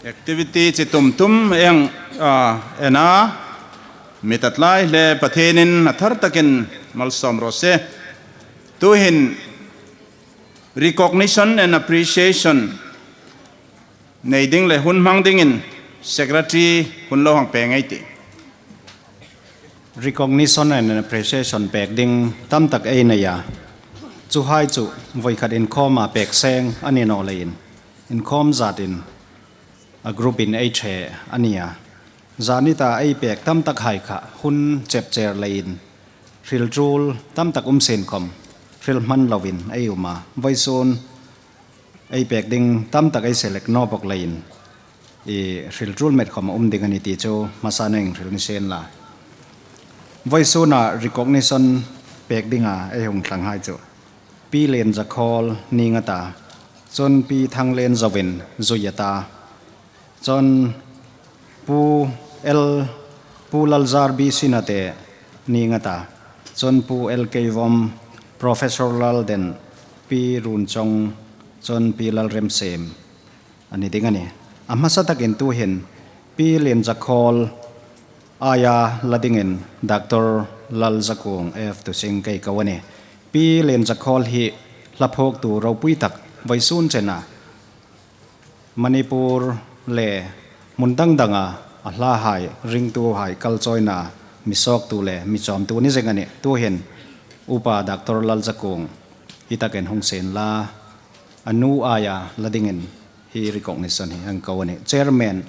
Activity chi tum tum ei hang, ah, en a, mi tatlai le Pathienin a thar takin malsawm raw se. Tuhin recognition and appreciation nei ding le hun hmang dingin secretary hun lo hang pe ngei ei tih. Recognition and appreciation pek ding tam tak ei nei a. Chuhai chu voi khat inkhawma pek seng a ni naw leiin, inkhawm zatin a group-in ei ṭhe a ni a. Zani ta ei pek tam tak hai kha hun chep cher leiin hril tul tam tak um sien khawm hril hman loin ei um a. Vawisun ei pek ding tam tak ei select naw bawk leiin, i hril tul met khawm a um ding a ni ti chu hmasan ei hril ni sien la. Vawisuna recognition pek dinga ei hung tlanghai chu Pi Lienzakhal ni nga ta, chun Pi Thanglienzoin zui a ta, chun Pu L, Pu Lalzar B C Nate ni nga ta, chun Pu L K Vom, Professor Lalden, Pi Runchong, chun Pi Lalremsiem a ni ding a nih. A hmasa takin tuhin Pi Lienzakhal aia la dingin Doctor Lalzakung F Tusing kei ko a nih. Pi Lienzakhal hi hla phuoktu ropui tak vawisun chena Manipur le hmun dang danga a hlahai, ringtuhai kalchawina mi sawktu le mi chawmtu ni zing a nih. Tuhin Upa Doctor Lalzakung hi takin hung sien la, a nu aia la dingin hi recognition hi hang ko a nih. Chairman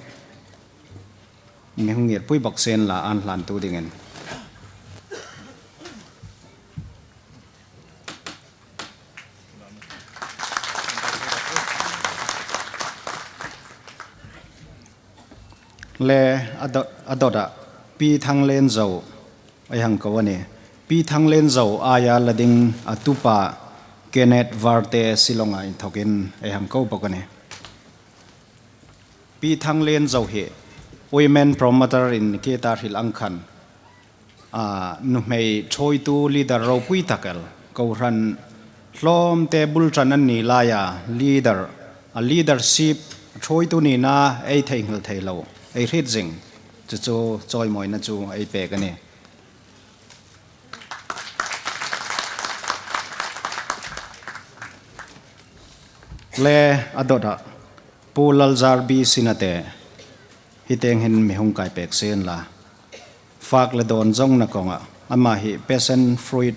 mi hung ngirpui bawk sien la, an hlantu dingin. Le a dawt, a dawta Pi Thanglienzo ei hang ko a nih. Pi Thanglenzo aia la ding a tupa Kenneth Varte Shillong-a inthokin ei hang ko bawk a nih. Pi Thanglenzo hi women promoter-in ke ta hril ang khan, a, nuhmei ṭhuoitu leader ropui tak el, kohran hlawmte bul ṭan an ni laia leader, a leadership ṭhuoitu nina ei theinghil thei lo, ei hriet zing, chu chu chawimawina chu ei pek a nih. Le a dawta Pu Lalzarbi Sinate, hi tieng hin mi hung kai pek sien la. Fak le dawn zawngna kawnga, ama hi passion fruit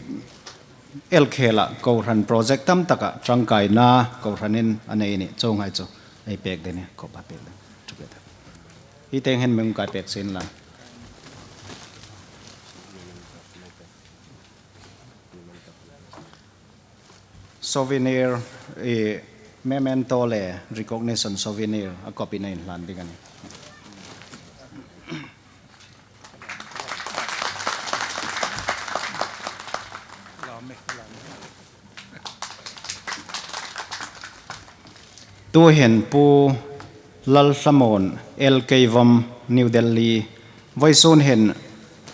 el khela kohran project tam taka ṭangkaina kohranin a nei a nih, chuonghai chu ei pek ding a nih, khawp a pek le. Hi tieng hin mi hung kai pek sien la. Souvenir, eh, memento le recognition souvenir a copy-in inhlan ding a nih. Tuhin Pu Lalhlamon L K Vom, New Delhi, vawisun hin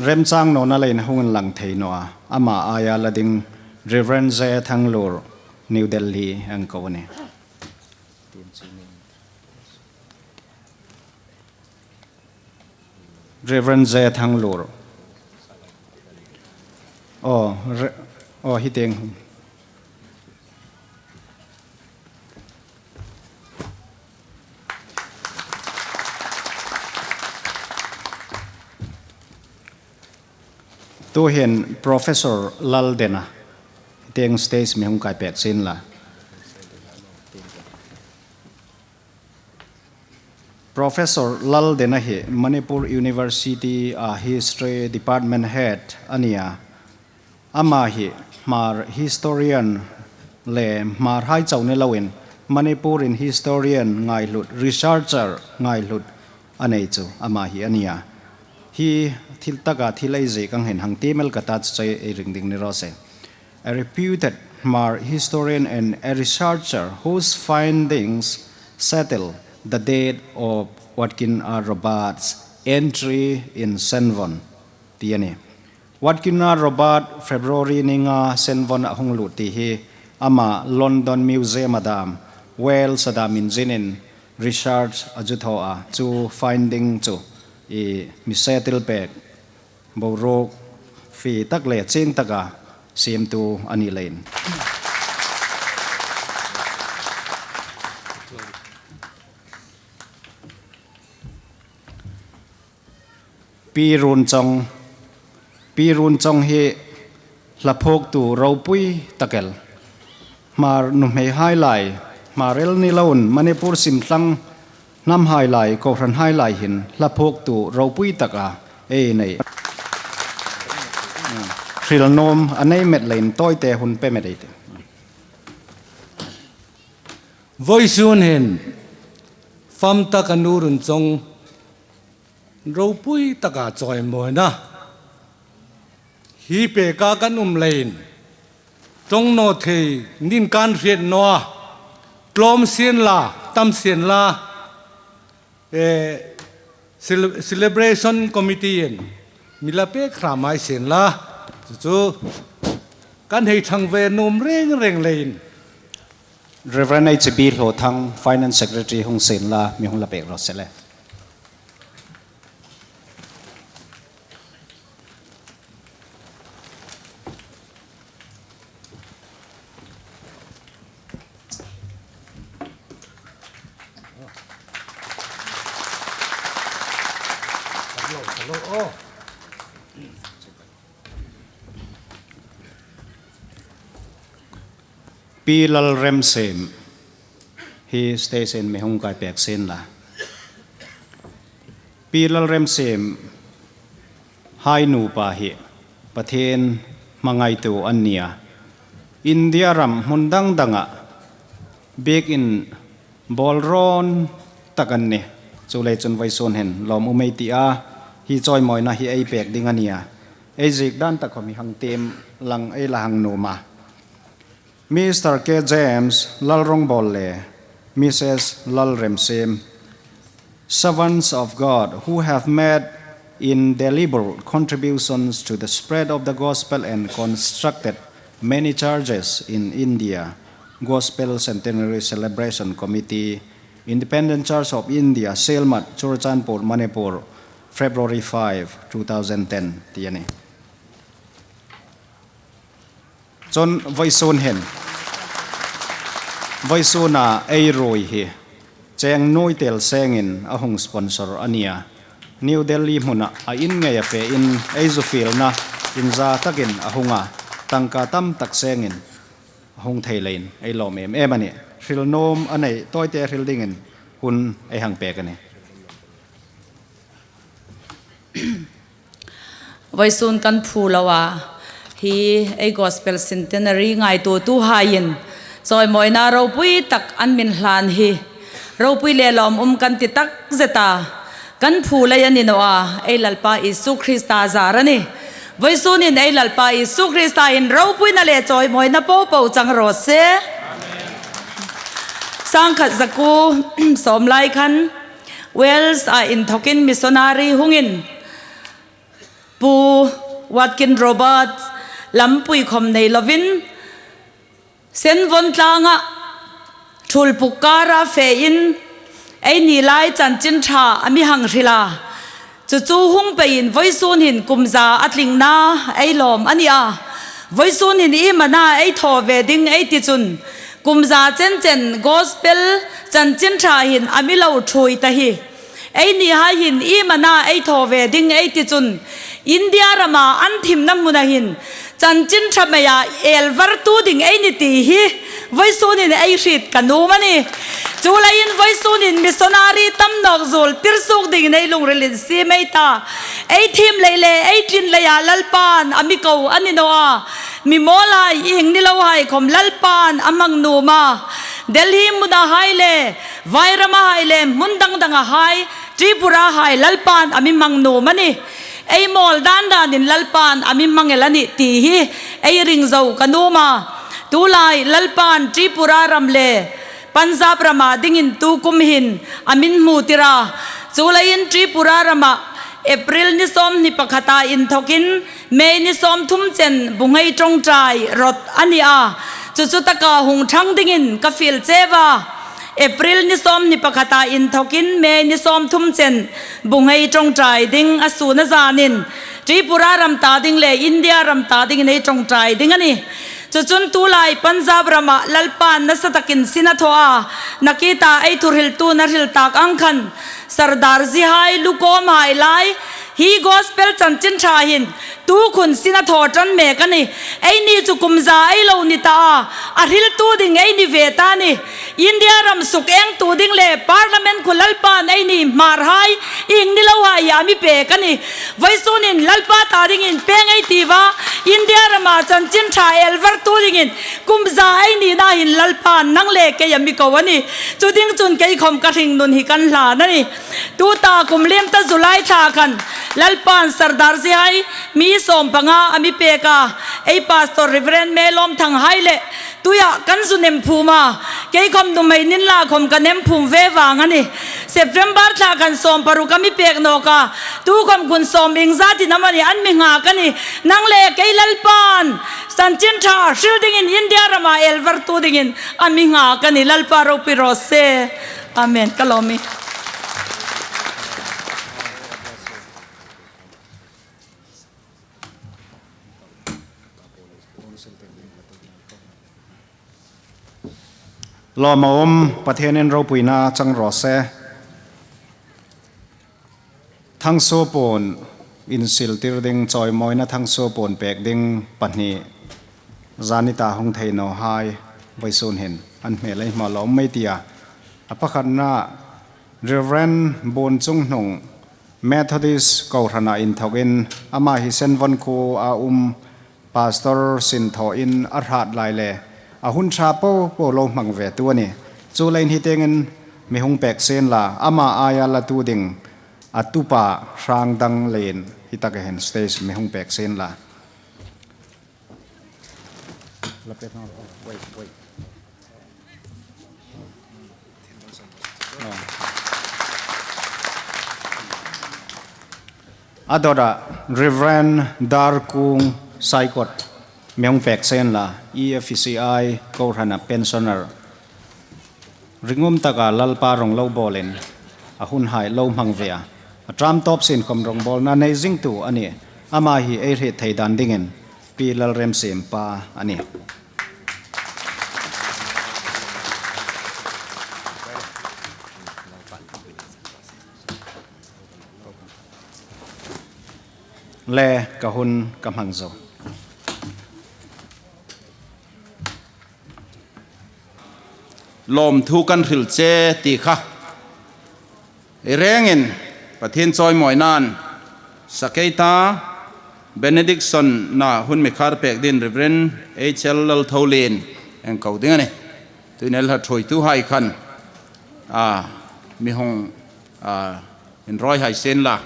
remchang nawna leiin hung inlang thei naw a, ama aia la ding Reverend J Thanglur, New Delhi, hang ko a nih. Reverend J Thanglur. Oh, re-, oh, hi tieng. Tuhin Professor Laldena, hi tieng stage mi hung kai pek sien la. Professor Laldena hi Manipur University-a History Department Head a nih a. Ama hi Hmar historian le Hmar hai chau ni loin Manipur-in historian ngaihlut, researcher ngaihlut a nei chu ama hi a nih a. Hi thil taka thil ei ziek ang hin hang ti mei ka ta chu chu ei ring ding ni raw se. A reputed Hmar historian and a researcher whose findings settle the date of Watkin R Roberts' entry in Senvon, ti a nih. Watkin R Roberts February ni nga Senvon-a hung lut ti hi ama London Museum-a dam, Wales-a dam inzinin research a zu thaw a, chu finding chu ei mi settle pek boruok, fie tak le chieng taka siemtu a ni leiin. Pi Runchong, Pi Runchong hi hla phuoktu ropui tak el. Hmar nuhmei hai lai, Hmar el ni loin Manipur simthlang hnam hai lai, kohran hai lai hin hla phuoktu ropui taka ei nei. Hril nuom a nei met leiin tawite hun pe met ei tih. Vawisun hin fam taka Nu Runchong ropui taka chawimawina hi peka kan um leiin ṭawng naw thei nin kan hriet naw a, tlawm sien la, tam sien la, eh, cele-, celebration committee-in mi la pek hram hai sien la, chu chu kan hei ṭhang ve nuom reng reng leiin. Reverend H B Hlawthang, Finance Secretary hung sien la, mi hung la pek raw se le. Pi Lalremsiem, hi stage-in mi hung kai pek sien la. Pi Lalremsiem hai nupa hi Pathien hmangaitu an nih a. India ram hmun dang danga biekin bawlrawn tak an nih. Chuleiin chun vawisun hin lawm um ei ti a, hi chawimawina hi ei pek ding a nih a. Ei ziek dan tak khom hi hang tiem lang ei la hang nuom a. Mister K James Lalrongbawl le Missus Lalremsiem, servants of God who have made indelible contributions to the spread of the gospel and constructed many churches in India. Gospel Centenary Celebration Committee, Independent Church of India, Sielmat, Churachandpur, Manipur, February five, two thousand ten, ti a nih. Chun vawisun hin, vawisuna ei ruoi hi cheng nuoi tel sengin a hung sponsor a nih a. New Delhi hmuna a in ngeia fe in ei zu fielna inza takin a hung a, tangka tam tak sengin a hung thei leiin ei lawm em em a nih. Hril nuom a nei tawite hril dingin hun ei hang pek a nih. Vawisun kan phu lo a, hi ei Gospel Centenary ngaituotuhaiin chawimawina ropui tak an min hlan hi ropui le lawm um kan ti takzet a, kan phu lei a ni naw a, ei Lalpa Isu Krista zar a nih. Vawisunin ei Lalpa Isu Krista hin ropuina le chawimawina popo chang raw se. Sangkhat zakuo sawm lai khan Wales-a inthokin missionary hungin Pu Watkin Roberts lampui khom nei lovin, Senvon tlanga thulpuk kara fein eini lai chanchin ṭha a mi hang hril a. Chu chu hung peiin vawisun hin kum za a tlingna ei lawm a nih a. Vawisun hin iem a na ei thaw ve ding ei ti chun, kum za chen chen gospel chanchin ṭha hin a mi lo ṭhuoi ta hi. Einihai hin iem a na ei thaw ve ding ei ti chun, India rama an thimna hmuna hin chanchin ṭha meia elvartu ding ei ni ti hi vawisunin ei hriet ka nuom a nih. Chuleiin vawisunin missionary tam nawk zuol tir suok dingin ei lungril insiem ei ta. Ei thiem lei le ei tlin leia Lalpan a mi ko a ni naw a. Mi mawlhai, ieng ni lohai khom Lalpan a hmang nuom a. Delhi hmunahai le, Vairamahai le, hmun dang dangahai, Tripurahai Lalpan a mi hmang nuom a nih. Ei mawl dan danin Lalpan a mi hmang el a nih ti hi ei ring zo ka nuom a. Tulai Lalpan Tripura ram le Punjab rama dingin tukum hin a min hmutir a. Chuleiin Tripura rama April ni sawmhni pakhata inthokin May ni sawmthum chen bu nghei ṭawngṭai rawt a ni a. Chu chu taka hung ṭhang dingin ka fiel cheu a. April ni sawmhni pakhata inthokin May ni sawmthum chen bu nghei ṭawngṭai ding a sun a zanin Tripura ram ta ding le India ram ta dingin ei ṭawngṭai ding a nih. Chu chun tulai Punjab rama Lalpan nasa takin sin a thaw a. Nakita ei thuhriltun a hril tak ang khan Sardarjihai, lukawmhai lai hi gospel chanchin ṭha hin tukhun sin a thaw ṭan mek a nih. Eini chu kum za ei lo ni ta a, a hriltu ding ei ni ve ta a nih. India ram suk engtu ding le Parliament khu Lalpan eini Hmarhai, ieng ni lohai a mi pek a nih. Vawisunin Lalpa ta dingin peng ei tiu a, India rama chanchin ṭha elvartu dingin kum za ei nina hin Lalpan nang le kei a mi ko a nih. Chu ding chun kei khom ka hringnun hi kan hlan a nih. Tuta kum liem ta July thla khan Lalpan Sardarjihai mi sawmpanga a mi pek a, ei Pastor Reverend Melawmthanghai le tuia kan zu nem phum a, kei khom nuhmei ni inla khom ka nem phum ve vang a nih. September thla khan sawmparuk a mi pek nawk a, tukhom khun sawm iengzat in am a ni an mi nghak a nih. Nang le kei Lalpan chanchin ṭha hril dingin India rama elvartu dingin a mi nghak a nih. Lalpa ropui raw se. Amen. Ka lawm a nih. Lawm a um, Pathienin ropuina chang raw se. Thangsuo puon insiltir ding, chawimawina thangsuo puon pek ding pahni zani ta hung thei nawhai vawisunin an hmel ei hmu lawm mei tia. A pakhatna, Reverend Buonchunghnung, Methodist kohrana inthokin ama hi Senvon khuoa um Pastor sin thawin a hrat lai le a hun ṭha popo lo hmang ve tu a nih. Chuleiin hi tiengin mi hung pek sien la, ama aia latu ding a tupa hrang dang leiin Hi taka hin stage mi hung pek sien la. A dawta Reverend Darkung Saikot mi hung pek sien la, E F C I Kohran-a pensioner. Ringum taka Lalpa rong lo bawlin, a hun hai lo hmang ve a. A ṭam tawp sien khom rongbawlna nei zingtu a nih. Ama hi ei hriet thei dan dingin Pi Lalremsiem pa a nih. Le ka hun ka hmang zo. Lawmthu kan hril che ti kha. I rengin Pathien chawimawinan sakei ta, benediction-a hun mi khar pek din Reverend H L Laltholien ei ko ding a nih. Tuin el ha thuoitu hai khan, a, mi hung, a, inrawi hai sien la.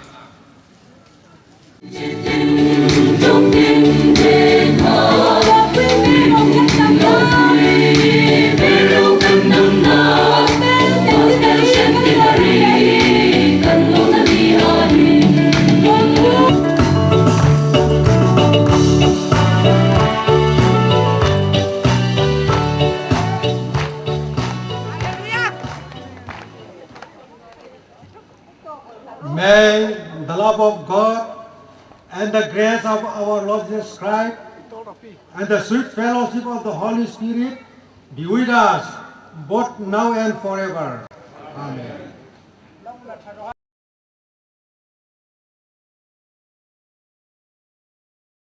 May the love of God and the grace of our Lord Jesus Christ and the sweet fellowship of the Holy Spirit be with us both now and forever. Amen.